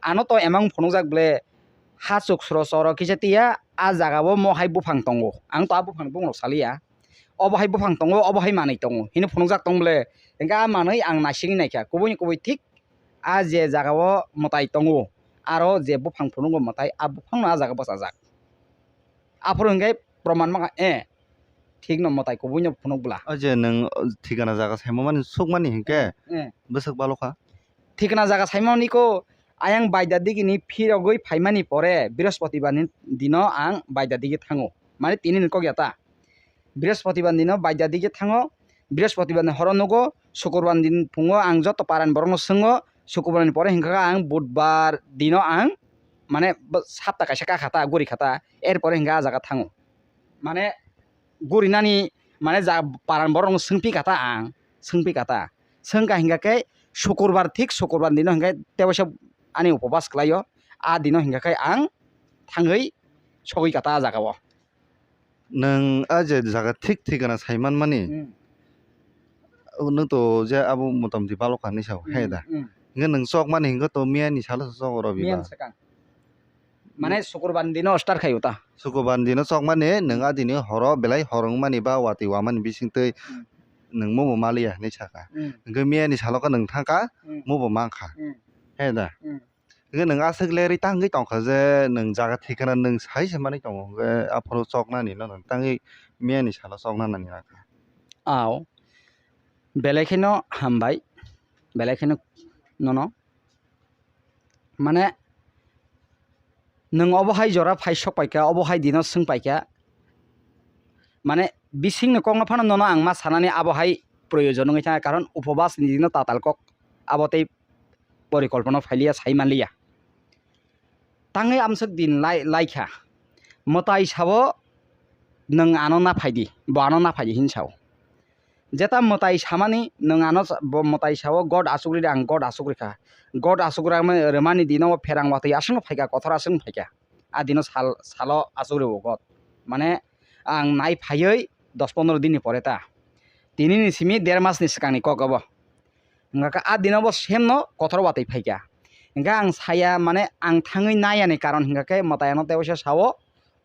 Ano to emang phunukjak ble hachuk sro choro kisa tiya ah jaga o mo hai buphang tongo. Ang to ah buphang bumung rok saliya. Obo hai buphang tongo, obo hai manwi tongo. Hino phunukjak tong ble. Hinkhe ah manwi ang naisingwi naikha. Kubui ni kubui thik ah je jaga o mwtai tongo. Aro je buphang phunukgo mwtai, ah buphang no ah jaga bwchajak. Aphuru hinkhe proman mangkha, eh, thik no mwtai kubui no phunuk bwla. O je nwng, o, thikana jaga saimani sukmani hinkhe Eh, eh. bwswk balokha. Thikana jaga saimani ko ayang baida digi ni phirogwi phaimani pore Brihospatibar ni dino ang baida digi thango. Mane tini ni kok ya ta. Brihospatibar ni dino baida digi thango. Brihospatibar ni horo nugo, Sukurbar ni din phungo ang joto paran borok no swngo. Sukurbar ni pore hinkha khe ang Budbar dino ang mane bo-, sapta kaisa kakha ta, guri kha ta. Er pore hinkha ah jaga thango. Mane gurinani mane ja-, paran borok no swngpi kha ta ang, swngpi kha ta. Swngkha hinkha khe Sukurbar thik Sukurbar dino hinkhe tei waisa ani upobash kwlaio. Ah dino hinkha khe ang thangwi sogwi kha ta ah jaga o. Nwng a je jaga thik thikana saimanmani, Hmm. Nwng to je abo motamti balokha hinwi sao, Hmm, hai da? Hmm. Hwnkhe nwng chokmani hwnkhe to miyani salo se chok oro Miyan biba. Swkang. Mane Sukurbar ni dino start khaio ta? Sukurbar ni dino chokmani, nwng a dini horo belai hor wngmani ba watwi wamani bisingtwi Hmm. nwng mubo maliya hinwi sakha. Hmm. Hwnkhe miyani salo khe nwng thangkha, Hmm. mubo mankha. Hmm. Hai da? Hmm. Hwnkhe nwng aswk lerwi tangwi tongkha je nwng jaga thikana nwng sai se manwi tongo, hwnkhe aphuru choknani no nwng tangwi miyani salo chokna nani nakha. Ao, belai kheno hambai, belai kheno nono. Mane, nwng obo hai jora phai sok paikha, obo hai dino swng paikha. Mane, bisingni kokno phano nono ang ma sanani abo hai proyojon wngwi thangkha, karon upobas ni dino tatal kok abo tei porikolpona phailiya, sai manliya. Tangwi amswk din lai, laikha. Mwtai sabo nwng ano na phaidi, bo ano na phaidi hin sao. Jeta mwtai samani nwng ano sa-, bo mwtai sao God asugri ang God asugri kha. God asugri ang rwmani dino pherang watwi aswkno phaikha, kothor aswkno phaikha. A dino sal, salo asugri bo God. Mane ang nai phaiwi dos pondro dinni pore ta. Tini ni simi der mas ni swkang ni kok obo. Hwnkha khe a dino bo semno kothor watwi phaikha. Hwnkhe ang saya, mane ang thangwi nayani karon hwnkha khe mwtai ano tei waisa sao,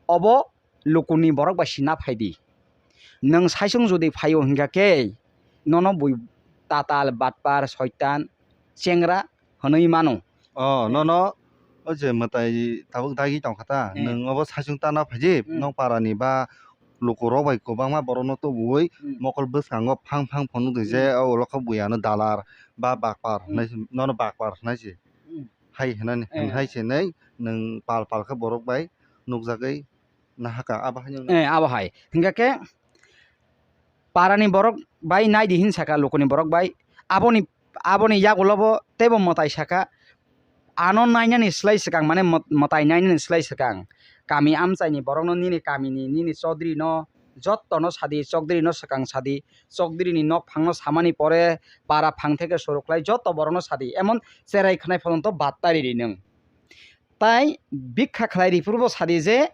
obo lukuni borok bai si na phaidi. Nwng saichung jodi phaio hwnkha khe nono bui tatal, batpar, soitan, chengra hwnwi mano. Oh, nono o je mwtai tabuk dagi tongkha ta, Hmm. nwng obo saichung tana phaidi, Hmm. nok parani ba lukurok bai kwbangma borokno tubuwi Hmm. mokol bwskango phang phang phunuk di je Hmm. o lokho buya no dalar ba bakpar Hmm. hwnwi se, nono bakpar hwnwi se. Hmm. Hai hwnani, Eh. Hai se nai nwng pal pal khe borok bai nukjagwi nahaka abo hai nwng Eh, abo hai. Hingkha khe parani borok bai nai di hin saka, lukuni borok bai. Aboni, aboni yagulo bo teibo mwtai saka, ano nainani slai swkang, mane mw-, mwtai nainani slai swkang. Kami amchaini borokno, nini kamini, nini chodri no, jotto no sadi, chokdri no swkang sadi, chokdri ni nok phang no samani pore, para phang theke suru khlai, jotto borok no sadi, emon cherai khwnai phano to battari ri nwng. Tai bikha khlai ri phuru bo sadi je,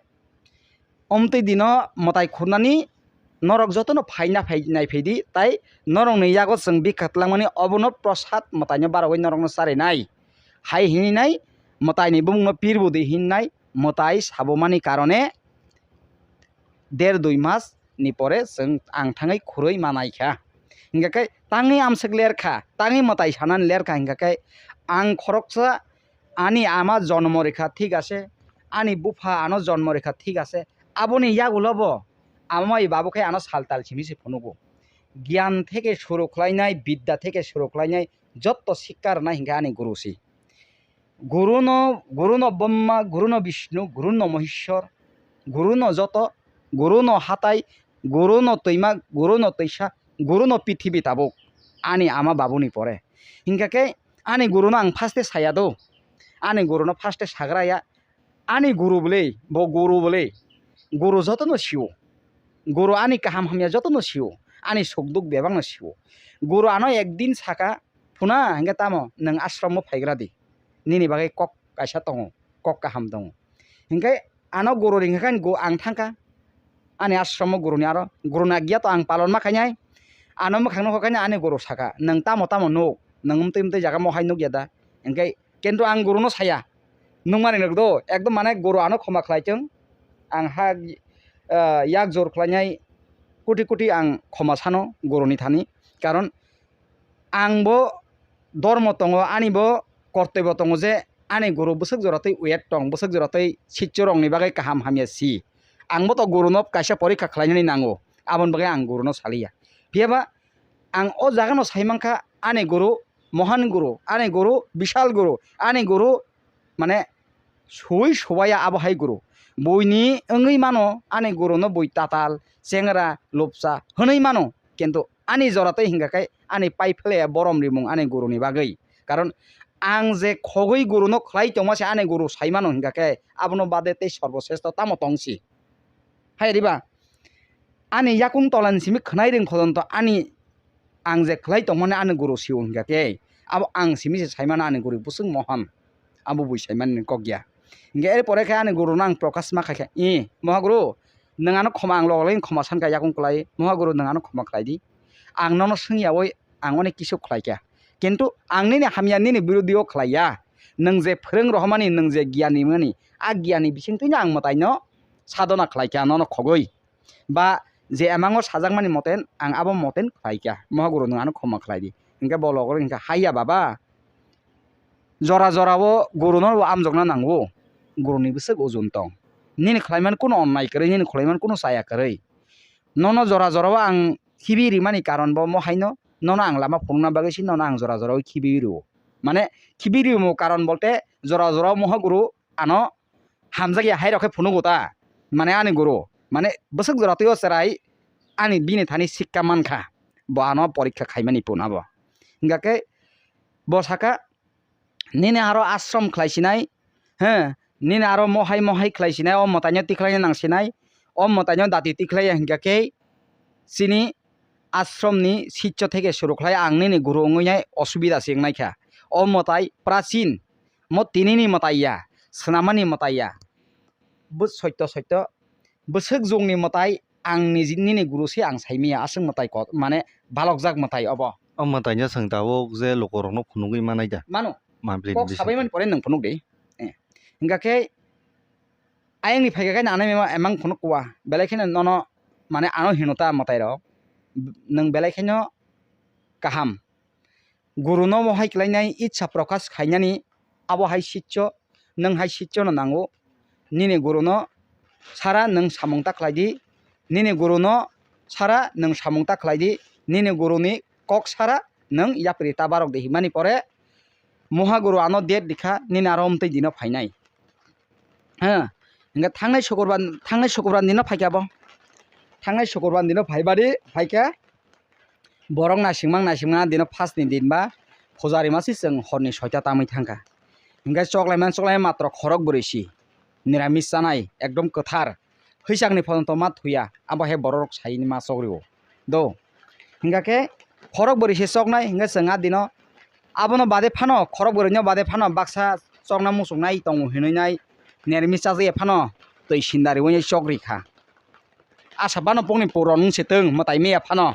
omtwi dino mwtai khurnani norok jotono phai na phai nai phai di, tai norokni yago chwng bikha twlangmani obono prosad mwtaino barogwi norokno charinai. Hai hinwi nai mwtaini bumungno pir budi hinwi nai mwtai sabumani karone der dui mas ni pore chwng ang thangwi khurui manai kha. Hingkha khe tangwi amswk ler kha, tangwi mwtai sanani ler kha, hingkha khe ang khoroksa ani ama jonmo rikha thik ase, ani bupha ano jonmo rikha thik ase, aboni yagulo bo ama bai babu khe ano sal tal simi se phunugo. Gyan theke suru khlainai, bidya theke suru khlainai, jotto sikka rwnai hingkhe ani guru si. Guru no, guru no Brahma, guru no Vishnu, guru no Maheshwar, guru no joto, guru no hatai, guru no twima, guru no twisa, guru no pithibi tabuk, ani ama babuni pore. Hingkha khe ani guru no ang first e saya do, ani guru no first e sagra ya, ani guru bwle, bo guru bwle, guru joto no sio. Guru ani kaham hamya jotono sio, ani sukduk bebakno sio. Guru ano ekdin saka, "Phuna, hingke tamo nwng ashromo phaigra di? Nini bagwi kok kaisa tongo, kok kaham tongo." Hingke ano guru ringkha khe go-, ang thangkha. Ani ashromo guruni aro guru na giya to ang palon ma khainai. Ano mwkhang nukha khaina ani guru saka, "Nwng tamo tamo nuk? Nwng mwtwi mwtwi jaga mohai nukya da?" Hingke kintu ang guruno saya. Nukmani nuk do, ekdom mane guru ano khoma khlai chwng. Ang ha, ah, yak jor khlainai kuti kuti ang khoma sano guruni thani. Karon ang bo dormo tongo, ani bo kortoibo tongo je ani guru bwswk jora twi wet tong, bwswk jora twi siccho rokni bagwi kaham hamya si. Ang bo to guruno kaisa porikha khlainani nango, aboni bagwi ang guruno saliya. Phiyaba ang o jagano sai mankha ani guru, mohan guru, ani guru, bishal guru, ani guru, mane sui subaya abo hai guru. Buini wngwi mano ani guruno bui tatal, chengra, lupsa hwnwi mano. Kintu ani jora tei hingka khe ani pai phle borom rimung ani guruni bagwi. Karon ang je khogwi guruno khlai tongma se ani guru sai mano hingka khe abono bade tei sorbo sresto tamo tong si. Hai riba ani yakung tola ni simi khwnai ring khoton to ani ang je khlai tongmani ani guru sio hingka khe abo ang simi se sai mano ani guru bwswk mohon. Abo bui sai mani kok ya. Hingke er pore khe ani guru no ang prokash ma khaikha, "I, Mohaguru, nwng ano khoma ang logo lagini khoma sankha yakung kwlai, Mohaguru nwng ano khoma khlai di. Ang nono swngyawi ang onek kisu khlai kha. Kintu ang nini hamya nini birodhi o khlai ya. Nwng je phwrwng rohormani, nwng je giyani mani, a giyani bisingtwi no ang mwtai no sadhona khlai kha nono khogwi." Ba je emango sajakmani moten ang abo moten khlai kha, Mohaguru nwng ano khoma khlai di. Hingke bo logo hingkha, "Haiya baba, jora jora o guru no bo amjokna nango, guru ni bwswk ujun tong. Nini khlaiman kunu onnai kwrwi, nini khlaiman kunu chaya kwrwi. Nono jora jora o ang khibi rimani karon bo mo haino nono ang lama phunukna bagwi se nono ang jora jora o khibi rio." Mane khibi rimo karon bolte jora jora o Mohaguru ano hamjakya hai rok khe phunugo ta, mane ani guru, mane bwswk jora twi o chwrai ani bini thani sikka mankha, bo ano porikha khaimani puna bo. Hingkha khe bo saka, "Nini aro ashram khlai sinai, he, nini aro mohai mohai khlai sinai, o mwtaino tikhlai nang sinai, o mwtaino dati tikhlai ya hingkha khe chini ashram ni siccho theke suru khlai ang nini guru wngwi nai osubida se wngnaikha. O mwtai prachin, mo tinini mwtai ya, swnamani mwtai ya. Bo soito soito, bwswk jongni mwtai ang niji nini guru se ang saimaya, aswk mwtai kot, mane balokjak mwtai obo." O mwtaino chwng tabuk je lukurokno phunugwi manai da. Mano. Mampli kok ni sabai bisingtwi. Mani pore nwng phunuk di. Eh. Hingkha khe ayangni phaikha khe nanai mema emang phunuk kuwa. Belai kheno nono mane ano hino ta mwtai rok. Nwng belai kheno kaham. Guru no mohai kwlainai itsa prokash khainani abo hai siccho, nwng hai siccho no nango. Nini guru no sara nwng samung ta khlai di, nini guru no sara nwng samung ta khlai di, nini guru ni kok sara nwng yapri ta barok di himani pore Mohaguru ano date rikha nini aro omtwi dino phainai. Ha, hingke thangnai sukurbar, thangnai sukurbar dino phaikha bo. Thangnai sukurbar dino phaibadi phaikha. Borok naisingmang naisingmang dino first ni din ba pujari masi chwng horni soita tamwi thangkha. Hingke choklaimani choklaimani matro khorok bwrwi si. Niramis chanai ekdom kwthar. Hwisakni photo ma thuya, abo hai borok rok sai ma chokri o. Do. Hingkha khe khorok bwrwi se choknai, hingkhe chwng a dino abono bade phano, khorok bwrwino bade phano baksa chokna muchungnai tongo hinwi nai nermi chajagya phano twi sindari wi chokri kha. Asa phano bongni puron wng se tong mwtai maya phano,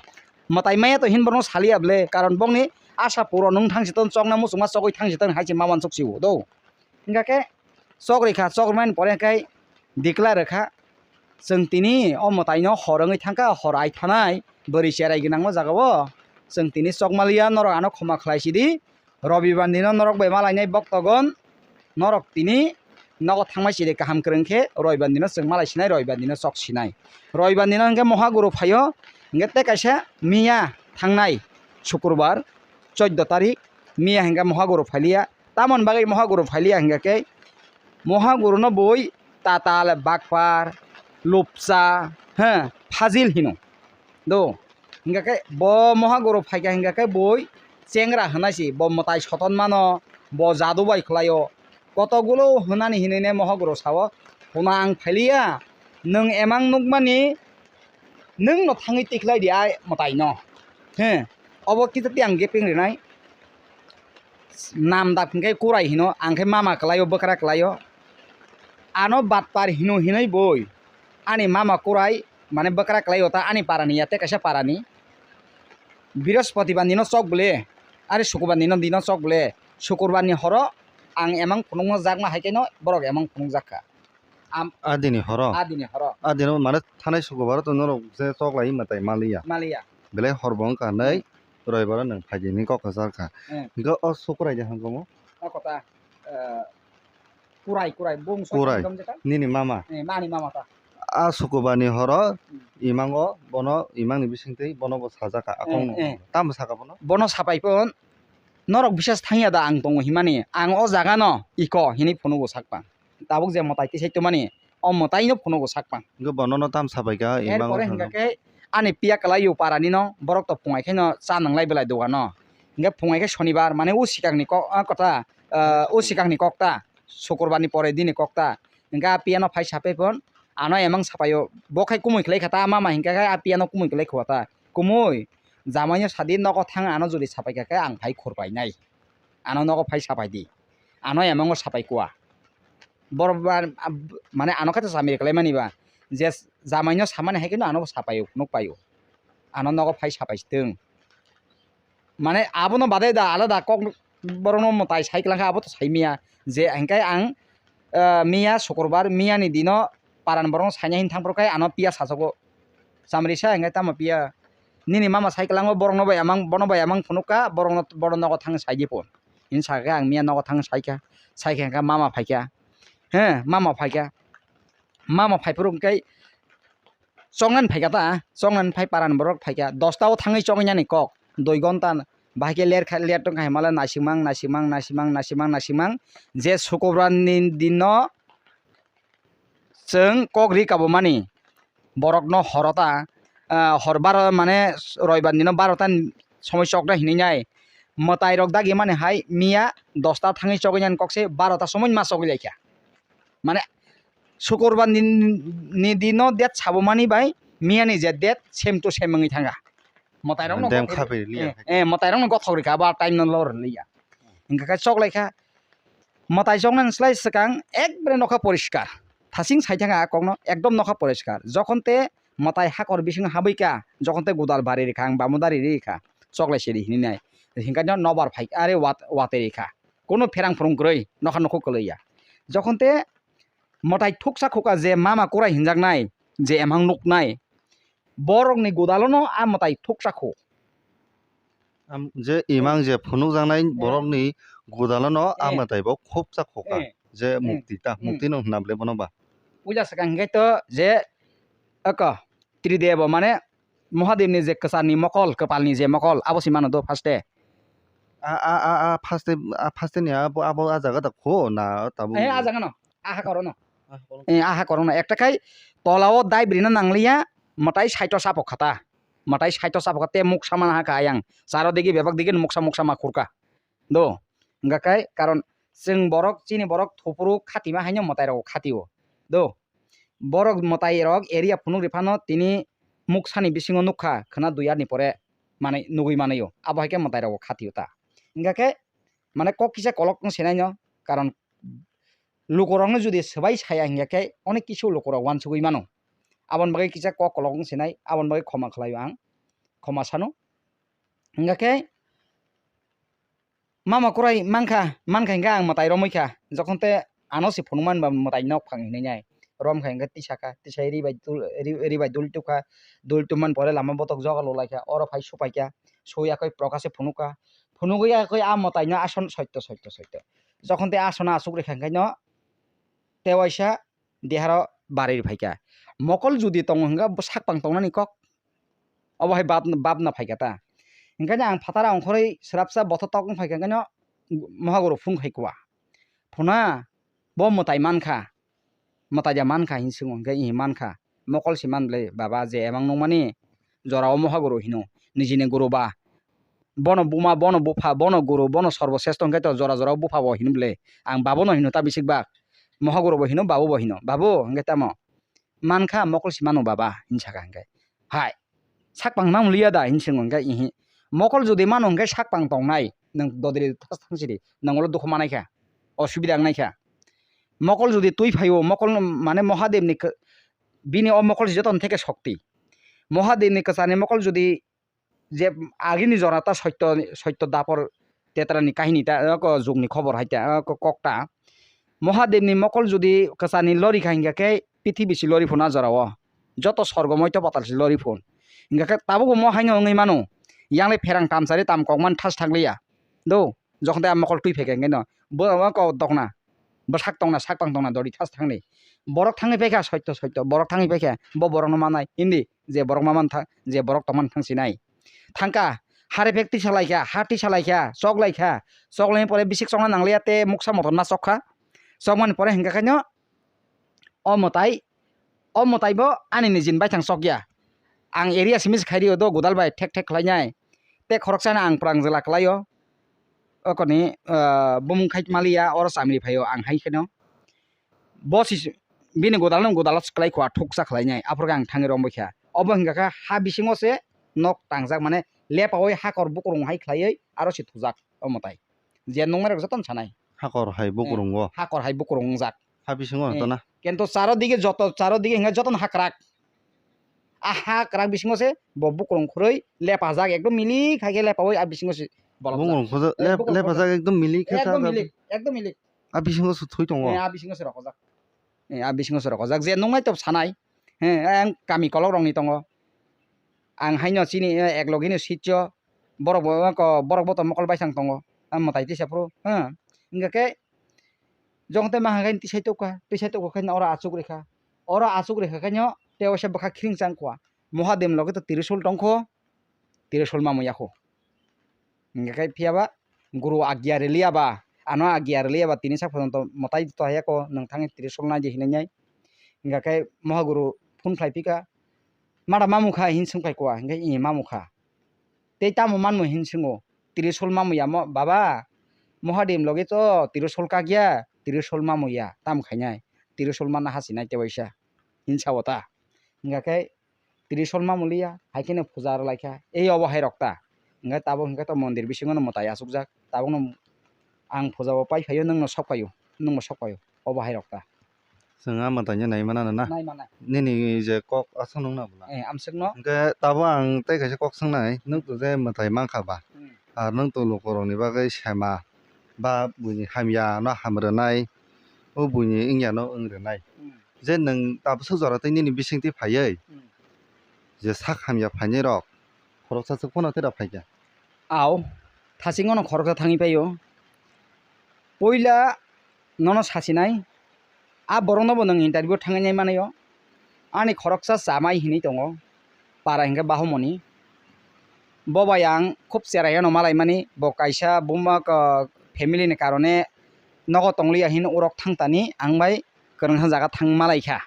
mwtai maya to hin borokno saliya ble, karon bongni asa puron wng thang se tong, chokna muchungma chogwi thang se tong hai se ma uansuk si o do. Hingkha khe chokri kha, chokri mani pore khe declare kha, chwng tini o mwtaino hor wngwi thangkha, hor ai thanai bwrwi cherai gwnangma jagao chwng tini chokmaliya, norok ano khoma khlai sidi, robibar dino norok bai malainai boktogon, norok tini nogo thangmai sidi kaham kwrwng khe robibar dino chwng malai sinai, robibar dino chok sinai, robibar dino hwnkhe mohaguru phaio, hwnkhe tei kaisa miya thangnai sukurbar, chuddo tarik, miya hwnkhe mohaguru phailiya, tamoni bagwi mohaguru phailiya hingkha khe, mohaguru no bui tatal, bakpar, lupsa, he, phajil hino. Do, hingkha khe bo mohaguru phaikha hingkha khe bui chengra hwnai si, bo mwtai soton mano, bo jadu bai khlaio. Kotogulo hwnani hinwi ne mohaguru sao, "Huna ang phailiya, nwng emang nukmani Nwng no thangwi tikhlai di ai mwtai no. He, obo kisa tiyang gepeng rinai. Nam dak hingke kurai hino, ang khe mama kwlaio, bwkra kwlaio. Ano batpar hino hinoi boi. Ani mama kurai, mane bwkra kwlaio ta ani parani ya, tei kaisa parani. Birospotibar nino chok bole, ari sukubar nino dino chok bole. Sukurbar ni horo ang emang phunukno jakma hai khe no borok emang phunuk jak kha. Am- Adini horo. Adini horo. Adini mane thanai sukubar to norok je chok lai ma tai maliya. Maliya. Belai hor bo wngkha nai, Hmm. Roibaro nwng phaidi hinwi kok kwchar kha. Hmm. Hingke o sukurai de hangkamo? O kota, eh, kurai, kurai, bung Kurai. Sokam jeta? Nini mama. Eh, mani mama ta. A sukubar ni horo Hmm. Imango bono imang ni bising twi bono bo sajak kha. Eh, Akong no. Eh. Tamo saka bono? Bono sapai pon, norok bisas thangya da ang tongo himani. Ang o jaga no iko hinwi phunugo sakpang. Tabuk je mwtai tisai tongmani, o mwtaino phunugo sakpang. Hingke bono no tam sapai kha, Er imango pore hingka khe ani piya kwlai yo para nino, borok to phungai khe no cha nanglai belai dogano. Hingke phungai khe sonibar, mane o sikang ni kok, ah, kota, ah, o sikang ni kok ta, sukurbar ni pore dini kok ta. Hingke a piya no phai sapai phon, ano emang sapai o, bo khai kumui kwlai kha ta, mama hingka khe a piya no kumui kwlai kho ta. Kumui, jamai no sadi nogo thang ano jodi sapai kha khe ang phai khurpai nai. Ano nogo phai sapai di. Ano emango sapai kua. Borok ba, ab-, mane ano khe to chamiri kwlai mani ba. Je jamai no samani hai khe no ano bo sapai o, nuk pai o. Ano nogo phai sapai si tong. Mane abono badai da alada kok borok no mwtai sai kwlangkha abo to sai miya. Je hingkai ang, eh, miya sukurbar miya ni dino paran borok no saina hin thang phuru khe ano piya sajago. Chamrisa hingke tamo piya. Nini mama sai kwlango borokno bai amang, bono bai amang phunukha, borokno, bono nogo thang sai di phun. Hini sakha ang miya nogo thang saikha. Saikha hingke mama phaikha. He, mama phaikha. Mama phaiphuru hingke choknani phaikha ta, choknani phai parani borok phaikha. Dosta o thangwi choknani kok. Dui gonta bahai khe ler kha, ler tongkha himala naisikmang, naisikmang, naisikmang, naisikmang, naisikmang. Je sukurbar ni dino chwng kok ri kabumani borokno horo ta, ah, hor baro mane roibar dino barota ni somoi choknai hinwi nai. Mwtai rok dagi mani hai miya dosta thangwi chogwi nani kok se barota somoi ma chogwi laikha. Mane sukurbar ni, ni dino date sabumani bai miya ni je date same to same wngwi thangkha. Mwtai rok no Dem gothok khapi ri, liya. Eh, eh, mwtai rok no gothok rikha abo time no lor liya. Hingkha khe chok laikha. Mwtai choknani slai swkang ekbare nokha poriskar. Thasing sai thangkha a kokno ekdom nokha poriskar. Jokhon te mwtai hakor bisingo habwi kha, jokhon te godal bari rikha, ang bamodari ri kha, choklai siri hinwi nai. Hinkhe no nobar phai kha, are wat-, watwi rikha. Kono pherang phurung kwrwi nokha nokho kwlwi ya. Jokhon te mwtai thuksa khukha je mama kurai hinjaknai, je emang nuknai, borokni godalono a mwtai thuksa khu. Am, je imang je phunukjaknai Eh. borokni godalono a Eh. mwtai bo khopsa khoka. Eh. Je Eh. mukti ta, Hmm. mukti no hwnna bole bono ba. Puila swkang hingke to je oko Tridebo mane Mohadevni je kwcharni mokol, kwpalni je mokol, abo se mano do first e. A, a, a, a, first e, a, first e ni abo, abo a jaga da kho na tabuk. Eh, a jaga no. Aha korono. Ah, korono. Eh, aha korono. Ekta khai tola o dai brina nangliya, mwtai side o sapok khata. Mwtai side o sapok khate muksa mana ha kha ayang. Charo digi bebak digi muksa muksa ma khurka. Do. Hingka khai karon chwng borok, chini borok thupuru khatima haino mwtai rok khatio. Do. Borok mwtai rok area phunuk riphano tini muksani bisingo nukha khwna dui ani pore manwi nugwi manwi o. Abo hai khe mwtai rok khatio ta. Hingka khe mane kok kisa kolok wng sinai no karon lukurokno jodi swbai saya hingya khe onek kisu lukurok uansugui mano. Aboni bagwi kisa kok kolok wng sinai, aboni bagwi khoma khlaio ang, khoma sano. Hingya khe mama kurai mankha, mankha hingkhe ang mwtai romwi kha. Jokhon te ano se phunukmani ba mwtai nok phang hinwi nai. Romkha hingkhe tisakha, tisai ri bai dul, ri, ri bai dul tukha, dul tukmani pore lama botok joga lolaikha, oro phai supaikha, sui yakhe Prokashe phunukha. Phunugwi yakhe a mwtaino ason soito, soito, soito. Jokhon te asono asuk rikha hingkhe no tewaisa deharo barwi riphaikha. Mokol judi tongo hwnkha bo sakpang tongnani kok. Obo hai bab, babna phaikha ta. Hingkhe ang phataro ongkhorwi swrapsa bothor tok wng phaikha hwnkhe no mohagoro phung khai kua. Phuna bo mwtai mankha. Mwtaija mankha hin swngo hwnkhe, ih, mankha. Mokol se man bwle baba je emang nukmani jorao mohagoro hino. Nijini guru ba. Bono buma, bono bupha, bono guru, bono sorbo sresto hwnkhe to jora jorao bupha bo hino bwle. Ang babono hino ta bisik ba. Mohagoro bo hino, babu bo hino. Babu hwnkhe tamo. Mankha mokol se mano baba hin saka hwnkhe. Hai, sakpang nang liya da hin swngo hwnkhe ihi. Mokol jodi mano hwnkhe sakpang tongnai, nwng dodri thas thang sidi, nwng ulo dukhu manai kha, osubida wngnai kha. Mokol jodi twi phaio, mokol mane Mohadevni kw-, bini o mokol se jotono theke shokti. Mohadevni kwchani mokol jodi je agini jora ta soitto, soitto dapor tetrani kahini ta, o ko jugni khobor hai ta, o ko kok ta. Mohadevni mokol jodi kwchani lori kha hingkha khe pithibi si lori phuna jorao. Joto sorgo moito patal si lori phun. Hingkha khe tabukbo mo haino wngwi mano. Yangle pherang tamsari tam kokmani thas thang liya. Do, jokhon tei a mokol twi phaikha hingkhe no. Bo, o ko dokna. Bwsak tongna, sakpang tongna, dori thas thangni. Borok thangwi paikha, soitto, soitto. Borok thangwi paikha, bo borokno manai. Hindi, je borok ma man tha-, je borok tongmani thang sinai. Thangkha, hare phek tisa laikha, ha tisa laikha, chok laikha. Chok laini pore bisik chokna nangliya, te muksa motom ma chokha. Chokmani pore hingkha khaino, o mwtai, o mwtai bo ani nijini baithang chokya. Ang area simi se khai rio do, godal bai thek thek khlainai. Te khoroksa no ang pwrang jwla kwlaio. Okoni, ah, bumung khai maliya, oro chamri phaio ang hai kheno. Bo si bini godal no godal kwlai kho, thuksa khlainai. Aphuru khe ang thangwi rombai kha. Obo hingkha kha ha bisingo se nok tangjak, mane lepaui hakor bukrung hai khlaiwi aro se thujak o mwtai. Je nungmai rok jotono sanai. Hakor hai bukrungo. Hakor hai bukrung wngjak. Ha bisingo. Eh, to na. Kento charo dige joto, charo dige hingkha jotono hakrak. A hakrak bisingo se bo bukrung khurui lepajak, ekdom milik hai khe lepaui a bisingo se bolobjak. Bukrung khurui, eh, lep-, bukrung lepajak khurui. Ekdom milik khe ekdom chajak. Milik, ekdom milik. A bisingo se thwi tongo. Eh, a bisingo se rokojak. Eh, a bisingo se rokojak. Je nungmai to sanai. Eh, ang kami kolok rokni tongo. Ang haino chini, eh, ek logino sityo. Borok bo, ko, borok bo to mokol baithang tongo. Ang mwtai tisa phuru, ha. Hingkha khe, jong tei maha khe tisai tokha, tisai tokha khe oro achuk rikha. Oro achuk rikha khe no, tei waisa bwkha khiring chang kha. Mohadevni loge to Trishul tongkho, Trishul mamwi yakho. Hingkha khe phiya ba, guru agya riliya ba, ano agya riliya ba, tini sak photo mwtai to haya ko, nwng thangwi Trishul naidi hinwi nai. Hingkha khe Mohaguru phone khlai phika, mada mamukha hin swng phai kha, hingkha i mamukha. Tei tamo manmo hin swngo, Trishul mamwi ya mo, baba, Mohadevni loge to Trishul kakya, Trishul mamwi ya, tamo khainai, Trishul manna hasinai tei waisa, hin sao ta. Hingkha khe Trishul mamwi liya, hai kheno puja rwlaikha, ei obo hai rok ta. Hingkha tabuk hingkha to mondir bisingo no mwtai achukjak, tabukno ang puja bo pai phaio, nwngno sok phaio, nwngbo sok phaio. Obo hai rok ta. Chwng a mwtaino nai mano na? Nai mano. Nini je kok aswk nung na bwla? Eh, amswk no. Hwnkhe tabuk ang tei kaisa kok swngnai, nwng to je mwtai mankha ba? Hmm. Ar nwng to lukurokni bagwi sema ba buini hamya no ham rwnai, o buini wngya no wng rwnai. Hmm. Je nwng tabuk swk jora tei nini bisingtwi phaiwi, hmm, je sak hamya phainai rok, khoroksa swk phano tei rok phaikha. Au, thaching ono khoroksa thangwi paio. Puila nono sasinai, a borokno bo nwng interview thangwi nai manaio. Ani khoroksa chamai hinwi tongo, para hinkhe Bahumoni. Bo bai ang khub cherai ano malaimani, bo kaisa buma, ah, family ni karone nogo tongliya hin urok thangtani ang bai kwrwngsa jaga thang malaikha.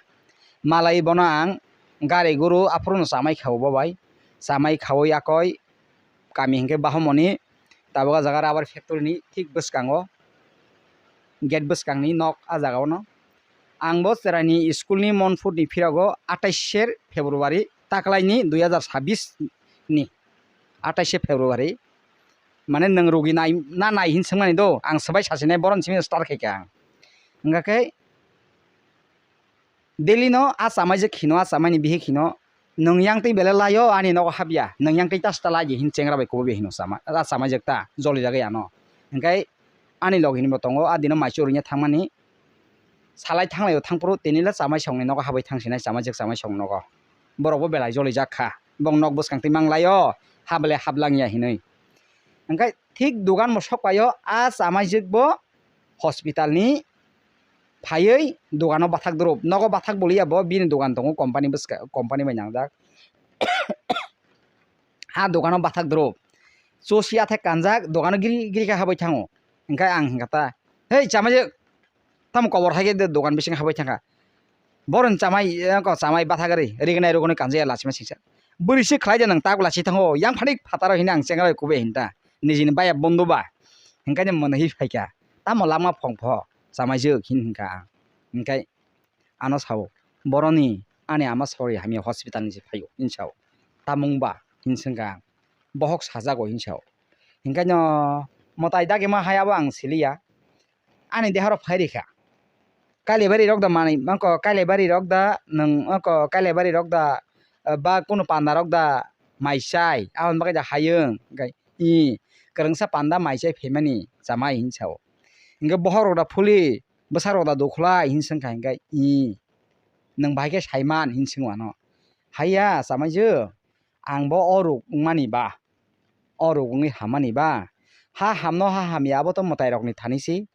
Malai bono ang gari guru aphuru no chamai khao bo bai. Chamai khaui akoi kami hinkhe Bahumoni, tabuk ah jaga rubber factory ni thik bwskango, gate bwskangni nok ah jaga ono. Ang bo cheraini school ni Monpur ni phirago atais se February taklaini dui hazar sabis ni atais se February, mane nwng rugi nai na nai hin swngmani do, ang swbai sasinai boroni simi start khaikha ang. Hingkha khe Delhi no a chamaijwk hino, a chamaini bihik hino, nwng yang twi belai lai o ani nogo hapya, nwng yang twi ta sta lai di hin chengra bai kubui bai hino chama, a chamaijwk ta jolijagwi ano. Hingkhe ani log hinwi bo tongo, a dino maichuk rwngya thangmani, salai thanglai o thangphuru tini le chamai songni nogo habai thang sinai, chamaijwk chamai song nogo. Borok bo belai jolijak kha, bong nok bwskang twi mang lai o, hap le hap lang ya hinwi. Hingkhe thik dogan bo sok pai o, a chamaijwk bo hospital ni phaiwi dogano bathak dwrwp, nogo bathak boliya bo, bini dogan tongo company bwska, company bai nangjak. Ha dogano bathak dwrwp, chosi athai kanjak, dogano giri giri khe habwi thango. Hingkhe ang hingkha ta, "Hei chamaijwk, tamo kobor hai khe dogan bising habwi thangkha? Boroni chamai, eh, ko chamai bathak ri, rignai rugoni kanjaya lachima singsa. Bwrwi se khlai de nwng tak lachi thango, yang phanik phataro hini ang chengra kubui hinta. Nijini baya bondhu ba." Hingkhe mwnwi phaikha. Tamo lama phongpho chamaijwk hin hingkha ang. Hingkhe ano sao, "Boroni ani ama sori hamya hospital ni se phaio," hin sao. samung ba hin swngkha ang. Bohok sajago hin sao. Hinkhaino mwtai dagima hai abo ang siliya. Ani deharo phai rikha. Kailaibari rok da manwi, mangko Kailaibari rok da, nwng mangko Kailaibari rok da, eh, ba kunu panda rok da mai chai, aboni bagwi da hayung, hinkhe i kwrwngsa panda mai chai phaimani chamai hin sao. Hinkhe bohok rok da phuli, bwsarok da dukhlai hin swngkha, hinkhe i nwng bahai khe saiman hin swngwano. Haiya chamaijwk, ang bo o ruk wngmani ba, o ruk wngwi hammani ba, ha hamno ha hamya abo to mwtairokni thani si.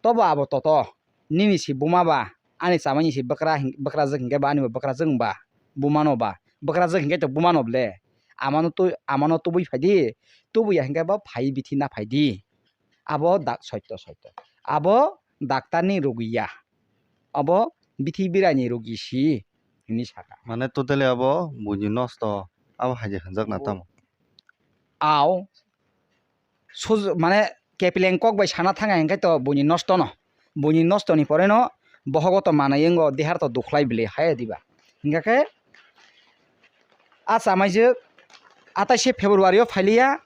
Tobo abo toto, nini si buma ba, ani chamaini si bwkra hin-, bwkrajwk hinkhe ba, ani bo bwkrajwk wng ba, bumano ba, bwkrajwk hinkhe to bumano ble. Amano twi, amano tubui phai di, tubuya hinkhe bo phai bithi na phai di. Abo dak soito soito. Abo daktarni rugi ya. Abo bithi biraini rugi si hinwi saka. Mane totally abo buini nosto, abo hai je hwnjakna tamo. Aw, suj-, mane kepleng kok bai sana thanga hinkhe to buini nosto no. Buini nosto ni pore no bohogo to manai wngo, dehar to dukhlai bili haya diba. Hinkhe khe a chamaijwk atais February o phailiya,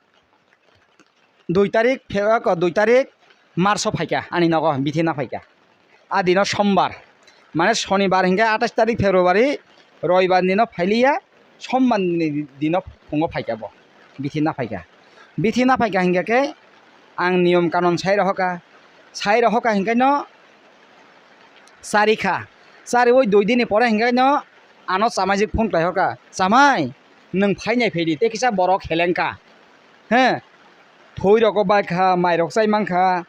dui tarik Fe-, o, dui tarik March o phaikha ani nogo bithi na phaikha. A dino sombar, mane sonibar hinkhe atais tarik February, roibar dino phailiya, sombar ni dino phungo phaikha bo, bithi na phaikha. Bithi na phaikha hinkhe khe ang niyom kanon sai rohokha, sai rohokha hinkhe no chari kha, chariwi dui dini pore hinkhe no ano chamaijwk phone khlai hokha, "Chamai, nwng phainai phaidi, tei kisa borok heleng kha, he, thwi rogo bai kha, mai rok chai man kha,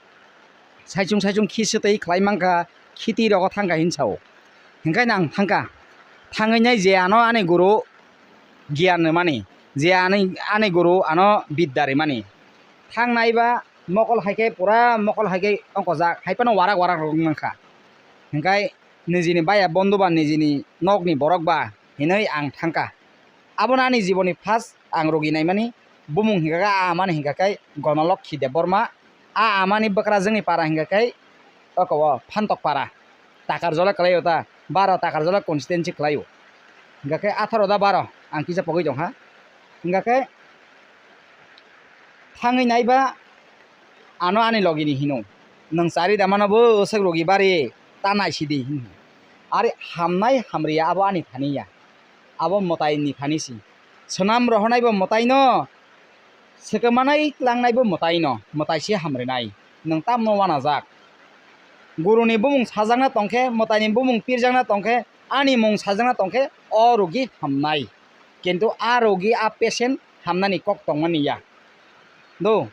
saichung saichung khi swtwi khlai man kha, khiti rogo thang kha," hin sao. Hinkhe no ang thang kha, thangwi nai je ano ani guru giyan rwmani, je ani, ani guru ano bidya rwmani. Thang nai ba mokol hai khe pura mokol hai khe ongkojak, hai phano warak warak rok wng man kha. Hinkhe nijini baya bondhu ba nijini nokni borok ba hinwi ang thang kha. Abono ani jiboni first ang rogi naimani bumung hinkha khe, a amani hinkha khe Gonolokhi Debbarma, a amani bwkrajwkni para hinkha khe oko o Phantok para, Takarjola kwlaio ta, baro Takarjola constituency kwlaio. Hinkha khe atharo da baro ang kisa pogwi tong kha. Hinkha khe thangwi nai ba ano ani logini hino, "Nwng chari da mano bo swk rogi bari ta naisidi," hin. Are hamnai hamriya abo ani thani ya, abo mwtai ni thani si. Swnam rohornai bo mwtai no, swkang manai tlangnai bo mwtai no, mwtai se hamrinai. Nwng tamno wanajak. Guruni bumung sajakna tongkhe, mwtaini bumung pirjakna tongkhe, ani mung sajakna tongkhe, o rogi hamnai. Kintu a rogi, a patient hamnani kok tongmani ya. Do.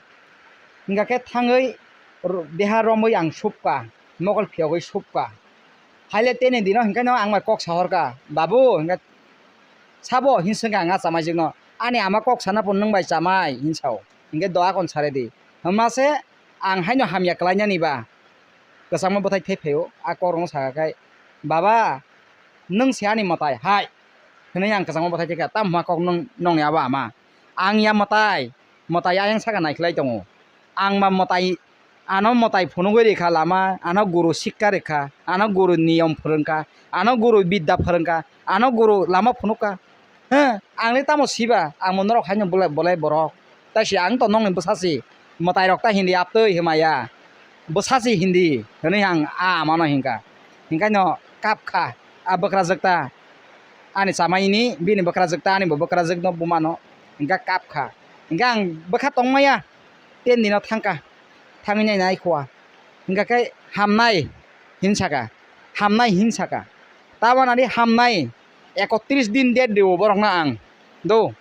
Hinkha khe thangwi ro-, deha romwi ang supka, mokol phiyogwi supka. Haile teni dino hinkhe no ang bai kok sahorka, "Babu," hinkhe, "Sabo?" hin swngkha ang a chamaijwkno. "Ani ama kok sana phano nwng bai chamai," hin sao. Hinkhe doa kon sare di. Hwnma se ang haino hamya kwlainani ba kwchangma bwthai thai phaio, a kokrokno saka khe, "Baba, nwng se ani mwtai hai," hwnwi ang kwchangma bwthai thai kha, "Tamo hwnma kok nwng, nongni abo ama? Ang ya mwtai, mwtai ayang saka naikhlai tongo. Ang ba mwtai, ano mwtai phunugwi rikha lama, ano guru sikka rikha, ano guru niyom phwrwngkha, ano guru bidya phwrwngkha, ano guru lama phunukha." He, ang le tamo siba, ang bo norok haino bolai, bolai borok. Tai se ang to nongni bwsa si, mwtai rok ta hindi aptwi hwmaya. Bwsa si hindi, hwnwi ang a amano hinkha. Hinkhaino kap kha, a bwkrajwk ta ani chamaini, bini bwkrajwk ta ani bo bwkrajwk no bumano, hinkha kap kha. Hinkha ang bwkha tongmaya, ten dino thangkha, thangwi nai nai khua. Hinkha khe hamnai hin saka, hamnai hin saka. Tabana di hamnai ekotris din date rio borokno ang. Do.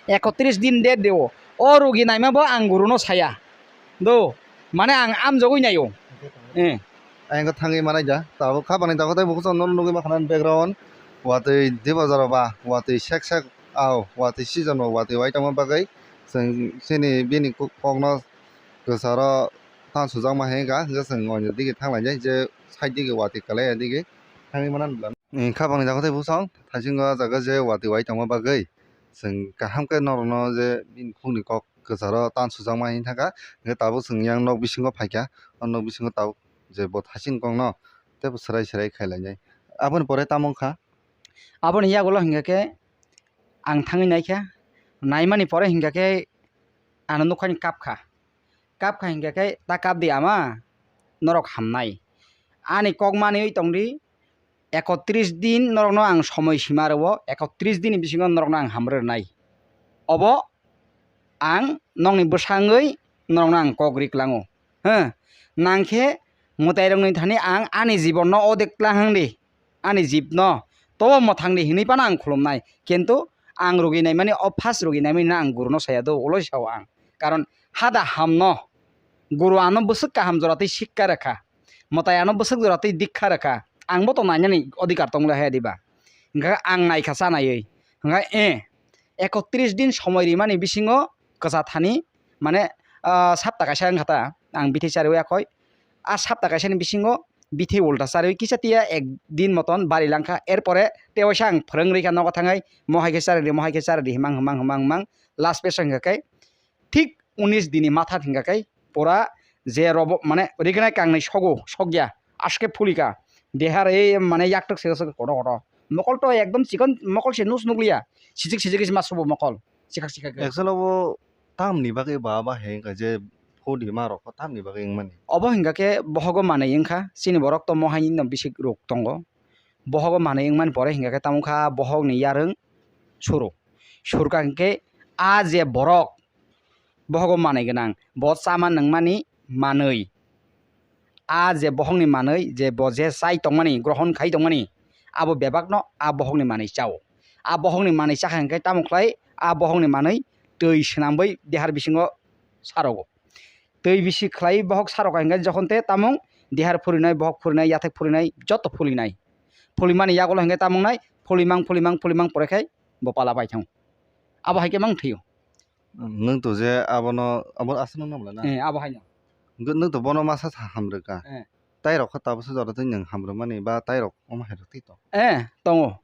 Ekotris din date rio. O rugi naima bo ang guruno saya. Do. Mane ang amjogwi naio. Eh. Ayang thangwi manai da. Tabuk kha bani tabuk tei bukuchang nono nugwi mankha background. Watwi Dibojaro ba, watwi sek sek, au, watwi season o watwi wai tongma bagwi chwng chini bini kokno kwcharo tan sujakma hinkha, hwnkhe chwng oini dige thanglainai je side dige watwi kwlaiya dige thangwi mano. Khabangni jaga tei bwsong thaisingo ah jaga je watwi wai tongma bagwi chwng kaham khe norokno je bini khukni kok kwcharo tan sujakma hinwi thangkha, hwnkhe tabuk chwng yang nok bisingo phaikha, o nok bisingo tabuk je bo thaising kokno teibo swrai swrai khailainai. Aboni pore tamo wngkha? Aboni yagulo hinkhe khe ang thangwi naikha, naimani pore hinkha khe ano nukhani kapkha, kapkha hinkha khe ta kapdi ama, norok hamnai. Ani kok manwi tongdi, ekotris din norokno ang somoi sima rwo, ekotris din ni bisingo norokno ang hamrwi rwnai. Obo ang nokni bwsangwi norokno ang kok ri klango. He, nangkhe mwtairokni thani ang ani jiborno odek tlang hangdi, ani jibno tobo mwthangdi hinwi phano ang khulumnai. Kintu ang rugi naimani, o first rugi naimani no ang guruno saya do, ulo sao ang. Karon hada hamno guru ano bwswk kaham jora twi sikka rwkha, mwtai ano bwswk jora twi dikha rwkha, angbo to nainani odhikar tongla he diba? Hwnkhe ang naikha chanaiwi, hwnkhe e, ekotris din somoi rimani bisingo kwcha thani, mane, ah, sapta kaisa wngkha ta, ang bithi chariwi akhoi. A sapta kaisani bisingo bithi ulta chariwi kisa tiya ek din moton bari langkha. Erpore tewaisa ang phwrwng rikha nogo thangwi, mo hai khe charidi, mo hai khe charidi himang, himang, himang, himang. Last pesa hwnkha khe thik unis dini matha hwnkha khe pura je robo, mane, rignai kangnwi sogo, sokya, aske phulika. Dehar ei, mane, yaktwk se, se koto, koto. Mokol to ekdom chikon, mokol se nus nukliya. Sijik, sijik se ma subo mokol. Chikhak, chikhak khe. Actually, obo tamni bagwi ba, ba hai wngkha je phudi ma rok tamni bagwi wngmani? Obo hwnkha khe bohogo manwi wngkha. Chini borok to mo hai no bisi rok tongo. Bohogo manwi wngmani pore hwnkha khe tamo wngkha bohokni yarwng suru. Surka hwnkhe a je borok bohogo manwi gwnang, bo chama nangmani manwi. A je bohokni manwi, je bo je chai tongmani, grohon khai tongmani, abo bebakno a bohokni manwi chao. A bohokni manwi chakha hwnkhe tamo khlai, a bohokni manwi twi swnamwi dehar bisingo sarogo. Twi bisi khlai bohok sarok hwnkhe jokhon te tamung dehar phurinai, bohok phurinai, yathek phurinai, joto phulinai. Phulimani yagulo hwnkhe tamung nai, phulimang, phulimang, phulimang pore khai bo pala bai thango. Abo hai khe mang thwio. Nwng to je abono, abo aswk nung namla na? Eh, abo haino. Nwng to bono masa sa hamrwkha. Eh. Tai rok kha tabuksa jora twi nwng hamrwmani ba tai rok omo hai rok twi to? Eh, tongo.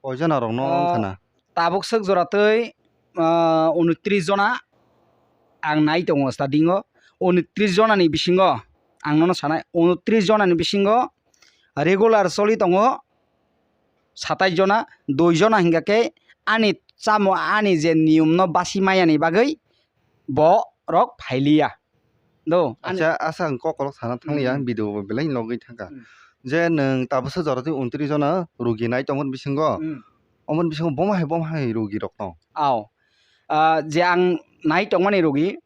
Koi jona rok no wng khana? Tabuk swk jora twi, ah, unitris jona ang nai tongo starting o. Unitris jona ni bisingo ang nono sanai, unitris jona ni bisingo regular choli tongo satais jona, dui jona hingka khe ani chamo, ani je niyom no basi maya ni bagwi borok phailiya. Do, ani acha, asa ang kokolok sana thangya, hmm, video bo belai logwi thangkha. Hmm. Je nwng tabuksa jora twi unitris jona rugi nai tongmani bisingo, hmm, omoni bisingo bomo hai, bomo hai rugi rok tong? Ao. Ah, je ang nai tongmani rugi,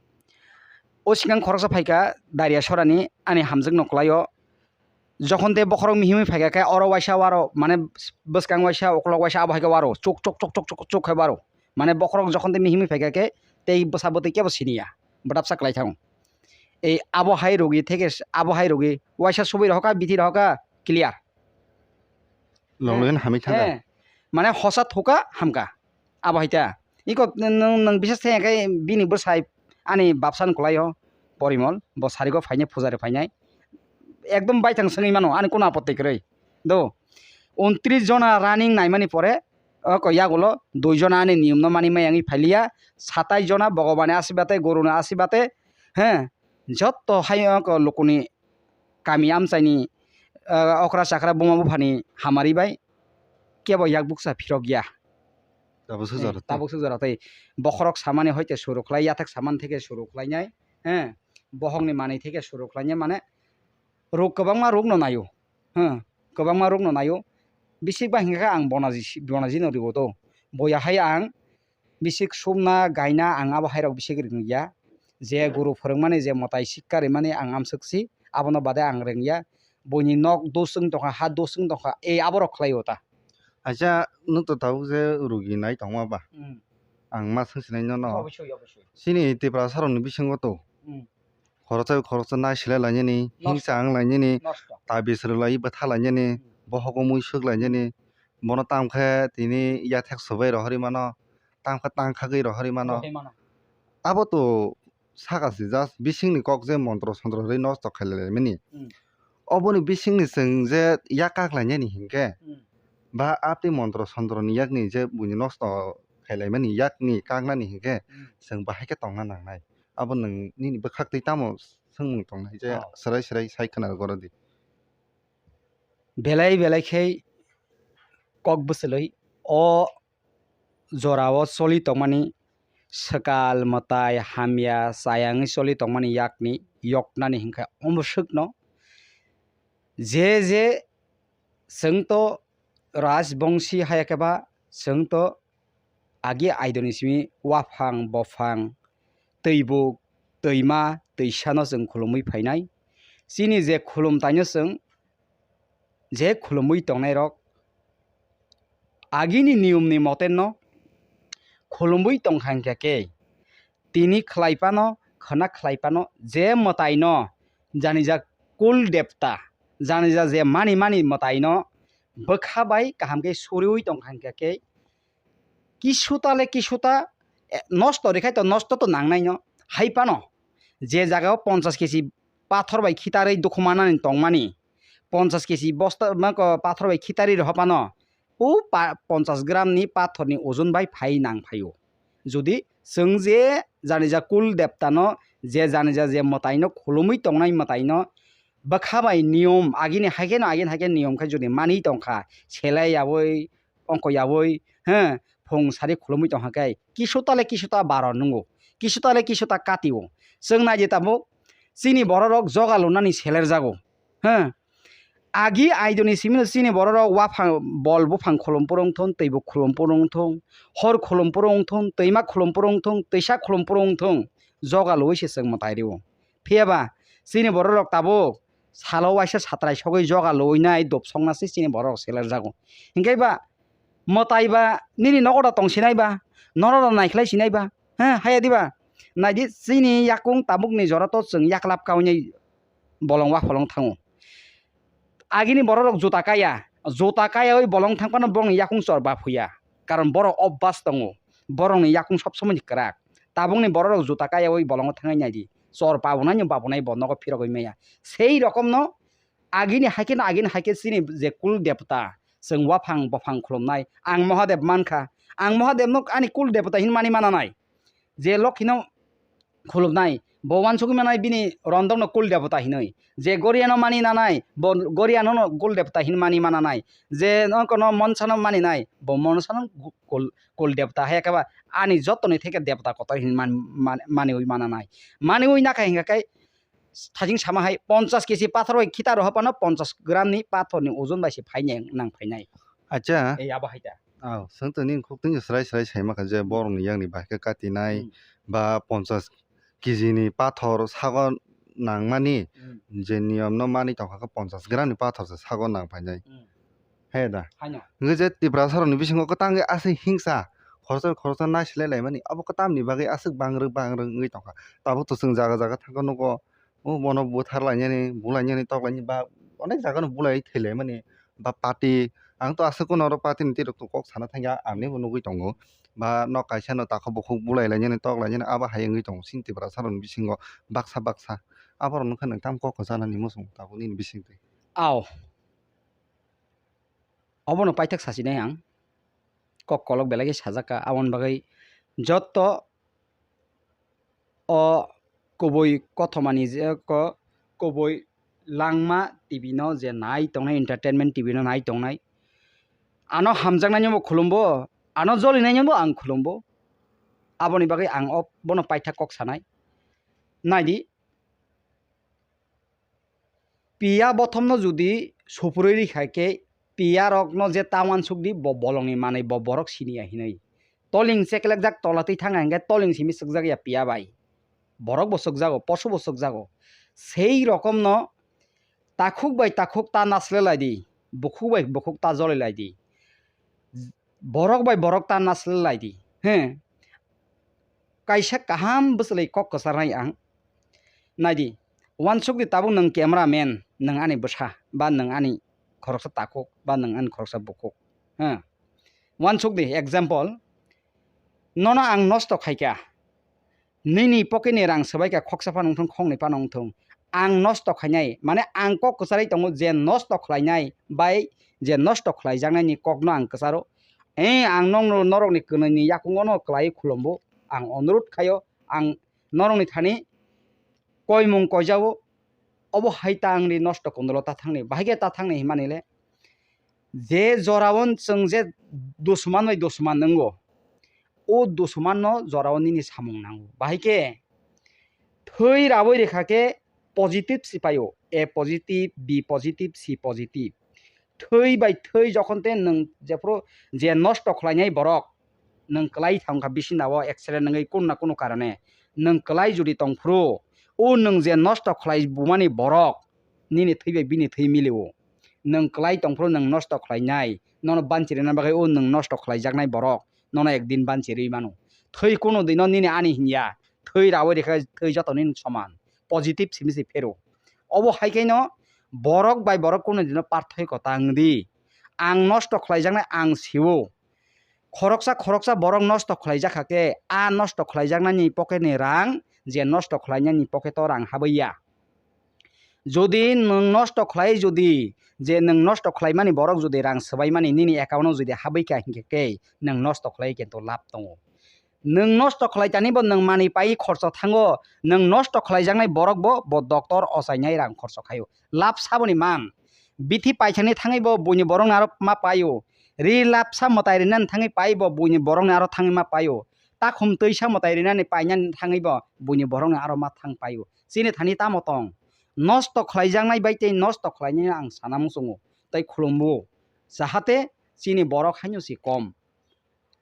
o sikang khoroksa phaikha Daria Sorani, ani hamjwk no kwlaio. Jokhon de bokhorok mihimwi phaikha khe oro waisa waro, mane bwskang waisa, ukolok waisa, abo hai khe waro, chuk, chuk, chuk khai waro. Mane bokhorok jokhon de mihimwi phaikha khe tei bwsa bwtwi kebo siniya, bwdapsa kwlai thango. Ei abo hai rugi theke, abo hai rugi waisa subui rohokha, bithi rohokha, clear. Loglogi hamwi thangkha. Eh, mane hosa thuka hamkha. Abo hai ta. Iko nwng, nwng bisa se khe bini bwsai ani bapsan kwlaio Porimol, bo sarigo phainai, pujari phainai. Ekdom baithang swngwi mano, ani kono apotti kwrwi. Do. Untris jona running naimani pore, oko yagulo dui jona ani niyom no mani maya wngwi phailiya, satais jona Bhagobani asibate, Guruni asibate, he, jotto hai oko lukuni kami amchaini, ah, okra chakra buma buphani hamari bai kebo yak bukcha phirok ya. Tabuk swk jora tei. Tabuk swk jora tei. Bokhorok samani hoite suru khlai, yathek samani theke suru khlainai, he, bohokni manwi theke suru khlainai, mane ruk kwbangma rukno naio, he, kwbangma rukno naio. Bisik ba hingkha khe ang bonaji si-, bonaji no ribo to. Boya hai ang bisik sumna, gaina ang abo hairok bisik rwngya. Je guru phwrwngmani, je mwtai sikka rimani ang amswk si, abono bade ang rwngya. Buini nok duswng tongkha, ha duswng tongkha, ei aborok khlaio ta. Acha, nwng to tabuk je rugi nai tongma ba? Hmm. Ang ma swng sinai nono. Obosoi, obosoi. Chini Tiprasa rokni bisingo to. Hmm. Khoroksa khoroksa nai silai lainani, nosto, hingsa wng lainani, nosto, tabis rwlai bwtha lainani, hmm, bohogo mui swk lainani, bono tamo khe tini yathek swbai rohorwi mano, tamo khe tang khagwi rohorwi mano. Rohorwi mano. Abo to saka se just bisingni kok je montro sontro rwi nosto khailai laimani. Hmm. Oboni bisingni chwng je yak kak lainani hinkhe, hmm, ba apni montro sontroni yakni je buini nosto khailaimani yakni kaknani hinkhe, hmm, chwng bahai khe tongna nangnai. Abo nwng nini bwkhaktwi tamo swngmung tongnai je, oh, swrai swrai sai khwna rwgorodi. Belai belai khe kok bwchwlwi o jorao choli tongmani, swkal mwtai hamya chayangwi choli tongmani yakni yoknani hinkhe omo swkno je je chwng to rajbongsi haya khe ba chwng to agi aidoni simi waphang bophang, twibuk, twima, twisano chwng khulumwi phainai. Chini je khulumtaino chwng je khulumwi tongnairok agini niyomni moteno khulumwi tongkha hinkha khe, tini khlai phano, khwna khlai phano, je mwtaino janija kul depta, janija je mani mani mwtaino bwkha bai kaham khe suriwi tongkha hinkha khe, kisuta le kisuta, eh, nosto rikhaito nosto to nangnaino. Hai phano je jagao ponchash kg pathor bai khitarwi dukhumanani tongmani, ponchash kg bosta, ma ko, pathor bai khitarwi rw phano, o pa-, ponchash gram ni pathor ni ojon bai phai nang phaio. Jodi chwng je janija kul deptano, je janija je mwtaino khulumwi tongnai mwtaino bwkha bai niyom agini haikheno agini haikhe niyom khe jodi manwi tongkha, selai yaui, ongkho yaui, he, phung sari khulumwi tongkha khe, kisuta le kisuta baro nungo, kisuta le kisuta katio. Chwng naidi tabuk chini bororok joga lunani selerjago, he. Agi aidoni simino chini bororok waphang, bol buphang khulum phuru wngthung, twi bo khulum phuru wngthung, hor khulum phuru wngthung, twima khulum phuru wngthung, twisa khulum phuru wngthung, joga luwi se chwng mwtai rio. Phiya ba chini bororok tabuk salo waisa satrai sogwi joga luwi nai dop sokna se chini bororok selerjago. Hinkhe ba mwtai ba nini nogo da tong sinai ba, norok da naikhlai sinai ba, he, haya diba? Naidi chini yakung tabukni jora to chwng yaklap kaui nai bolong wapholong thango. Agini bororok juta kaya, juta kayaui bolong thang phano borokni yakung chor baphuya, karon borok obas tongo, borokni yakung sob somoi kwrak. Tabukni bororok juta kayaui bolongo thangwi naidi, chor babunai no babunai bo nogo phirogwi maya. Sei rokomno agini haikhe no agini haikhe chini je kul depota, chwng waphang bophang khulumnai, ang Mahadev mankha, ang Mahadev no ani kul depota hinmani mananai. Je Lokhino khulumnai, bo uansugwi manai bini rondokno kul debota hinwi. Je Goriano mani nanai, bo Gorianono kul debota hinmani mananai. Je nokno Monsano mani nai, bo Monsano kul, kul debota hai khe ba ani jotoni theke debota kotor hin man, man, maniwi mananai. Maniwi nakha hinkha khe thajing sama hai ponchash kg pathor bai khita roha phano ponchash gram ni pathor ni ojon bai se phainai nang phainai. Acha. Ei abo hai ta. Oh, chwng to nini khuk twi srai srai sai mankha je borokni yakni bai khe katinai Hmm. ba ponchash kg ni pathor sago nangmani Hmm. je niyom no manwi tongkha khe ponchash gram ni pathor se sago nang phainai. Hmm. He da? Haino. Hwnkhe je Tiprasa rokni bisingo kwtangwi aswk hingsa khoroksa khoroksa naisilai laimani abo kwtamni bagwi aswk bangrwk bangrwk wngwi tongkha. Tabuk to chwng jaga jaga thangkhe nugo. O bono bwthar lainani, bulainani, tok lainani ba onek jaga no bulai thai laimani ba party. Ang to aswk kuno oro party ni twi rok to kok sana thangya, ang ni bo nugwi tongo. Ba nok kaisa no takhuk bukhuk bulai lainani, tok lainani abo hai wngwi tongo chini Tiprasa rok ni bisingo baksa baksa. Abo rok no khe nwng tamo kok kwchanani muchung tabuk nini bisingtwi? Ao. Obono paithak sachinai ang. Kok kolok belai khe sajak kha. Aboni bagwi joto o kubui kothomani je ko kubui langma T V no je nai tongnai, entertainment T V no nai tongnai, ano hamjaknaino bo khulumbo, ano jolinaino bo ang khulumbo. Aboni bagwi ang o bono paithak kok sanai. Naidi, piya bothomno jodi supurwi rikha khe, piya rokno je ta uansuk di, bo bolongni manwi bo borok siniya hinwi. Toling cheklekjak tola twi thangkha hinkhe toling simi chwkjakya piya bai. Borok bo chwkjago, posu bo chwkjago. Sei rokomno takhuk bai takhuk ta naslai lai di, bukhuk bai bukhuk ta jolai lai di. Borok bai borok ta naslai lai di. He. Kaisa kaham bwchlwi kok kwcharnai ang. Naidi, uansuk di tabuk nwng camera man, nwng ani bwsa, ba nwng ani khoroksa takhuk, ba nwng ani khoroksa bukhuk. He. Uansuk di, example, nono ang nosto khaikha, nini pocket ni rang swbaikha, khoksa phano wngthung, khoknwi phano wngthung, ang nosto khainai, mane ang kok kwcharwi tongo je nosto khlainai bai je nosto khlaijaknaini kokno ang kwcharo. Eh, ang nokno norokni kwnwini yakungo no kwlaiwi khulumbo, ang onurut khaio, ang norokni thani koimung koijao, obo hai ta wngdi nosto kondolo ta thangni, bahai khe ta thangni hinmani le. Je jorao chwng je dusman bai dusman wngo, o dusumanno jorao nini samung nango. Bahai khe thwi raui rikha khe positive si paio, A positive, B positive, C positive. Thwi bai thwi jokhon te nwng jephuru je nosto khlainai borok, nwng kwlai thangkha bisina o accident wngwi kunu na kunu karone, nwng kwlai jodi tongphuru, o nwng je nosto khlai bumani borok, nini thwi bai bini thwi milio. Nwng kwlai tongphuru nwng nosto khlainai, nono banchi rwna bagwi o nwng nosto khlaijaknai borok, nono ekdin banchi rwi mano. Thwi kunu dino nini ani hinya, thwi raui rikha thwi joto nini soman, positive simi se phero. Obo hai khe no borok bai borok kunu dino parthoiko ta wng di. Ang nosto khlaijaknai ang sio. Khoroksa khoroksa borok nosto khlaijak kha khe, a nosto khlaijaknani pocket ni rang je nosto khlainani pocket o rang habwi ya. Jodi nwng nosto khlai, jodi je nwng nosto khlaimani borok jodi rang swbaimani nini account o jodi habwi kha hinkhe khe nwng nosto khlai kintu lab tongo. Nwng nosto khlai tani bo nwng manwi pai khorcho thango, nwng nosto khlaijaknai borok bo, bo doctor ochainai rang khorcho khaio. Lab saboni man, bithi paithani thangwi bo buini borokni aro ma paio. Ri lab sa mwtai rinani thangwi pai bo buini borokni aro thangwi ma paio. Takhum twi sa mwtai rinani painani thangwi bo buini borokni aro ma thang paio. Chini thani tamo tong? Nosto khlaijaknai bai tei nosto khlainai ang sana muchungo tei khulumbo, jahate chini borok haino se kom.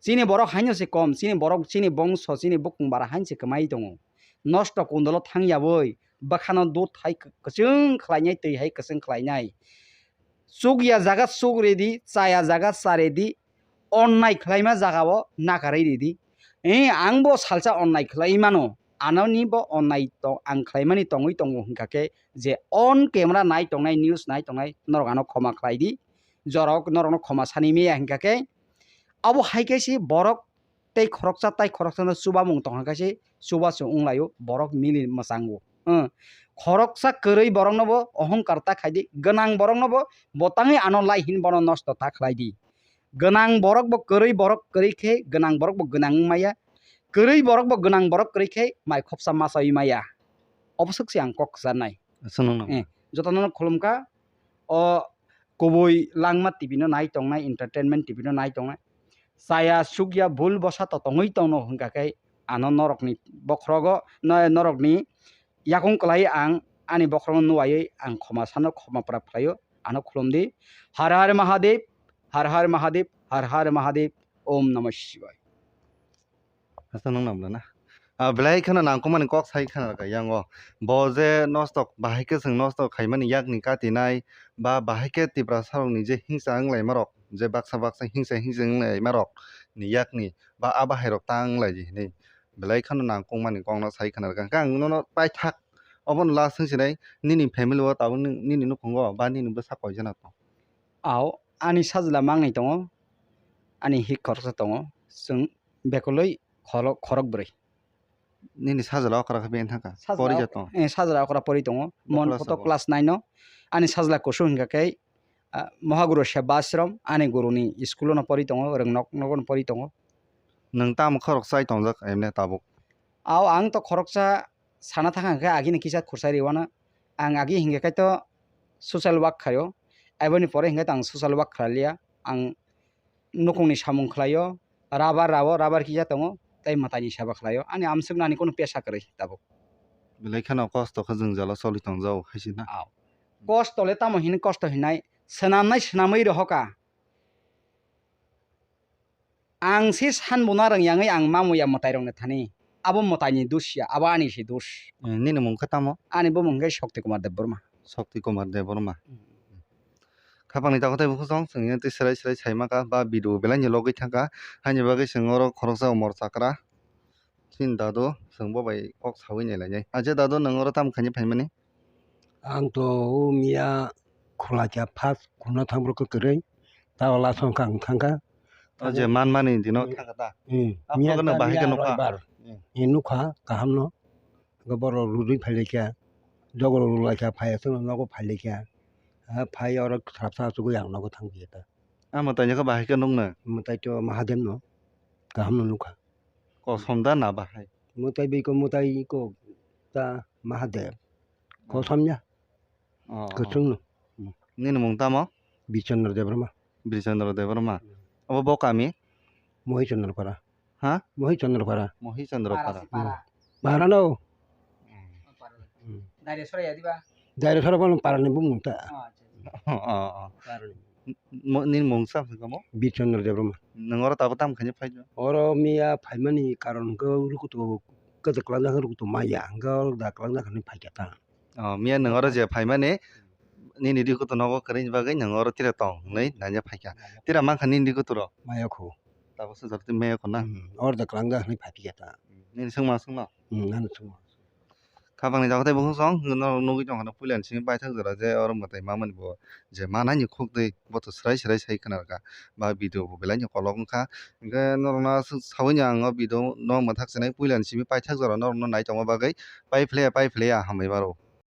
Chini borok haino se kom, chini borok, chini bongso, chini bukung bara haino se kwmai tongo. Nosto kundolo thang yaui bwkhano dut hai kwchwng khlainai, twi hai kwchwng khlainai. Chukya jaga chuk ridi, chaya jaga cha ridi, onnai khlaima jagao nakarwi ridi. Eh, ang bo salsa onnai khlai mano, anoni bo onnai to-, ang khlaimani tongwi tongo hinkha khe je on camera nai tongnai, news nai tongnai, norok ano khoma khlai di. Jorok norokno khoma sani meya hinkha khe, abo hai khe se borok tei khoroksa tai khoroksano chubamung tongkha khe se chubachu wnglaio, borok mili mwchango. Khoroksa kwrwi boroknobo ohongkar ta khaidi, gwnang boroknobo bo tangwi ano lai hin bono nosto ta khlaidi. Gwnang borok bo kwrwi borok kwrwi khe gwnang borok bo gwnang wng maya, kwrwi borok bo gwnang borok kwrwi khe mai khopsa machawi maya. Oboswk se ang kok kwcharnai. Aswk nung nang. Eh, jotono khulumkha. O kubui Langma T V no nai tongnai, entertainment T V no nai tongnai. Chaya sukya bul bosa to tongwi tongno hwnkha khe ano norokni bokhrogo, no-, norokni yakung kwlai ang ani bokhrogo nuwaiwi ang khoma sano khoma pwrap khlaio, ano khulum di. Har Har Mahadev, Har Har Mahadev, Har Har Mahadev, Om Namah Shivaya. Asa nung nam lana. Ah, belai kheno nangkukmani kok sai khana rwkha yango. Bo je nosto bahai khe chwng nosto khaimani yakni katinai ba bahai khe Tiprasarokni je hingsa wnglaima rok, je baksa baksa hingsa hingsa wnglaima rok ni yakni ba a bahai rok ta wnglaidi hinwi belai kheno nangkukmani kokno sai khana rwkha. Hwnkhe ang nono paithak obono last wng sinai nini family o tabuk nini nukhungo ba nini bwsa koijana tong? Ao, ani sajla mangnai tongo, ani hik khoroksa tongo, chwng bekolwi khorok, khorok bwrwi. Nini sajla okra khe beng thangkha? Sajla Pori ok-, ja tong? Eh, sajla okra pori tongo. Bo Mon class photo abo? Class nine o. Ani sajla kusu hingkha khe, ah, Mohaguru Seba Ashram, ani guruni school no pori tongo, rwngnok nogo no pori tongo. Nwng tamo khorok chai tongjak emne tabuk? Ao, ang to khoroksa sana thang khe agini kisa khursa riwana. Ang agi hingkhe khe to social work khaio. Aboni pore hingkhe to ang social work khlailia. Ang nukungni samung khlaio, rabar rao, rabar kisa tongo, tei mwtaini seba khlaio. Ani amswkno ani kunu pesa kwrwi tabuk. Belai kheno kosto khe jwngjalo choli tongjao hai se na. Ao. Kosto le tamo hino kosto hinai, swnamnai swnamwi rohoka. Ang se sanbuna rwng yangwi ang mamuya mwtairokni thani. Abo mwtaini dos ya, abo ani se dos. Eh, nini mung khe tamo? Ani bumung khe Shakti Kumar Debbarma. Shakti Kumar Debbarma. Hmm. Khapangni takhwtai bukhuk song chwngno tei swrai swrai saima kha ba video belai ni logwi thangkha. Haini bagwi chwng oro khoroksa umor chakra. Chini dadu chwng bo bai kok sawi nai lainai. Aje dadu nwng oro tamo khaina phaimani? Ang to o miya khwlai kha first khuna thang bwrwk kwrwi. Ta o last o wngkha ang thangkha. O je man mani dino Hmm. Thangkha ta? Hmm. Abo Miya bagwi no ta bahai miya khe nukha? Roibar. Hmm. Eh, nukha kaham no. Hwnkhe borok rwrwi phailaikha, jogoro rwlaikha, phaiya chwngno nogo phailaikha. Ha phai oro thrapsa achugwi ang nogo thangphiya ta. Ah, mwtai nokha bahai khe nukna? Mwtai to Mahadev no kaham no nukha. Kosom da na bahai? Mwtai bai ko mwtai ko ta Mahadev. Kosom ya. Oh, oh. Kwchwng no. Nini mung tamo? Birchandra Debbarma. Birchandra Debbarma. Abo bo kami? Mohichandra Para. Ha? Mohi Chandra Para. Mohi Chandra Para. Para si para. Para no. Hmm. Para. Hmm. Daire sora ya diba? Daire sora bono para ni bumung ta. Oh, acha, acha. Oh, oh, oh. Para ni. Mo-, nini mung sa hwnka mo? Bir Chandra Debbarma. Nwng oro tabuk tamo khaina phai? Oro miya phaimani karon hwnkhe rukutu kwdwk kwlangjakha rukutu maya hwnkhe oro da kwlangjakha hinwi phaikha ta. Oh, miya nwng oro je phaimani nini rukutu nogo kwrwini bagwi nwng oro tira tong hinwi naina phaikha. Naina. Tira mankha nini rukutu rok? Maya kho. Tabuk se jora twi maya kho na? Hmm, oro da kwlangjak hinwi phaiphikha ta. Nini swngma swngno? Hmm, ano swngma. Khapangni jaga tei bukhuk song, norok nugwi tongkha na puilani simi paithak jora je oro mwtai mamani bo je manani khuk twi boto swrai swrai sai khna rwkha. Ba video bo belai ni kolok wngkha. Hwnkhe norokno aswk sawini ang o video no mwthak chenai puilani simi paithak jora norokno nai tongma bagwi pai phlaiya, pai phlaiya hambai maro.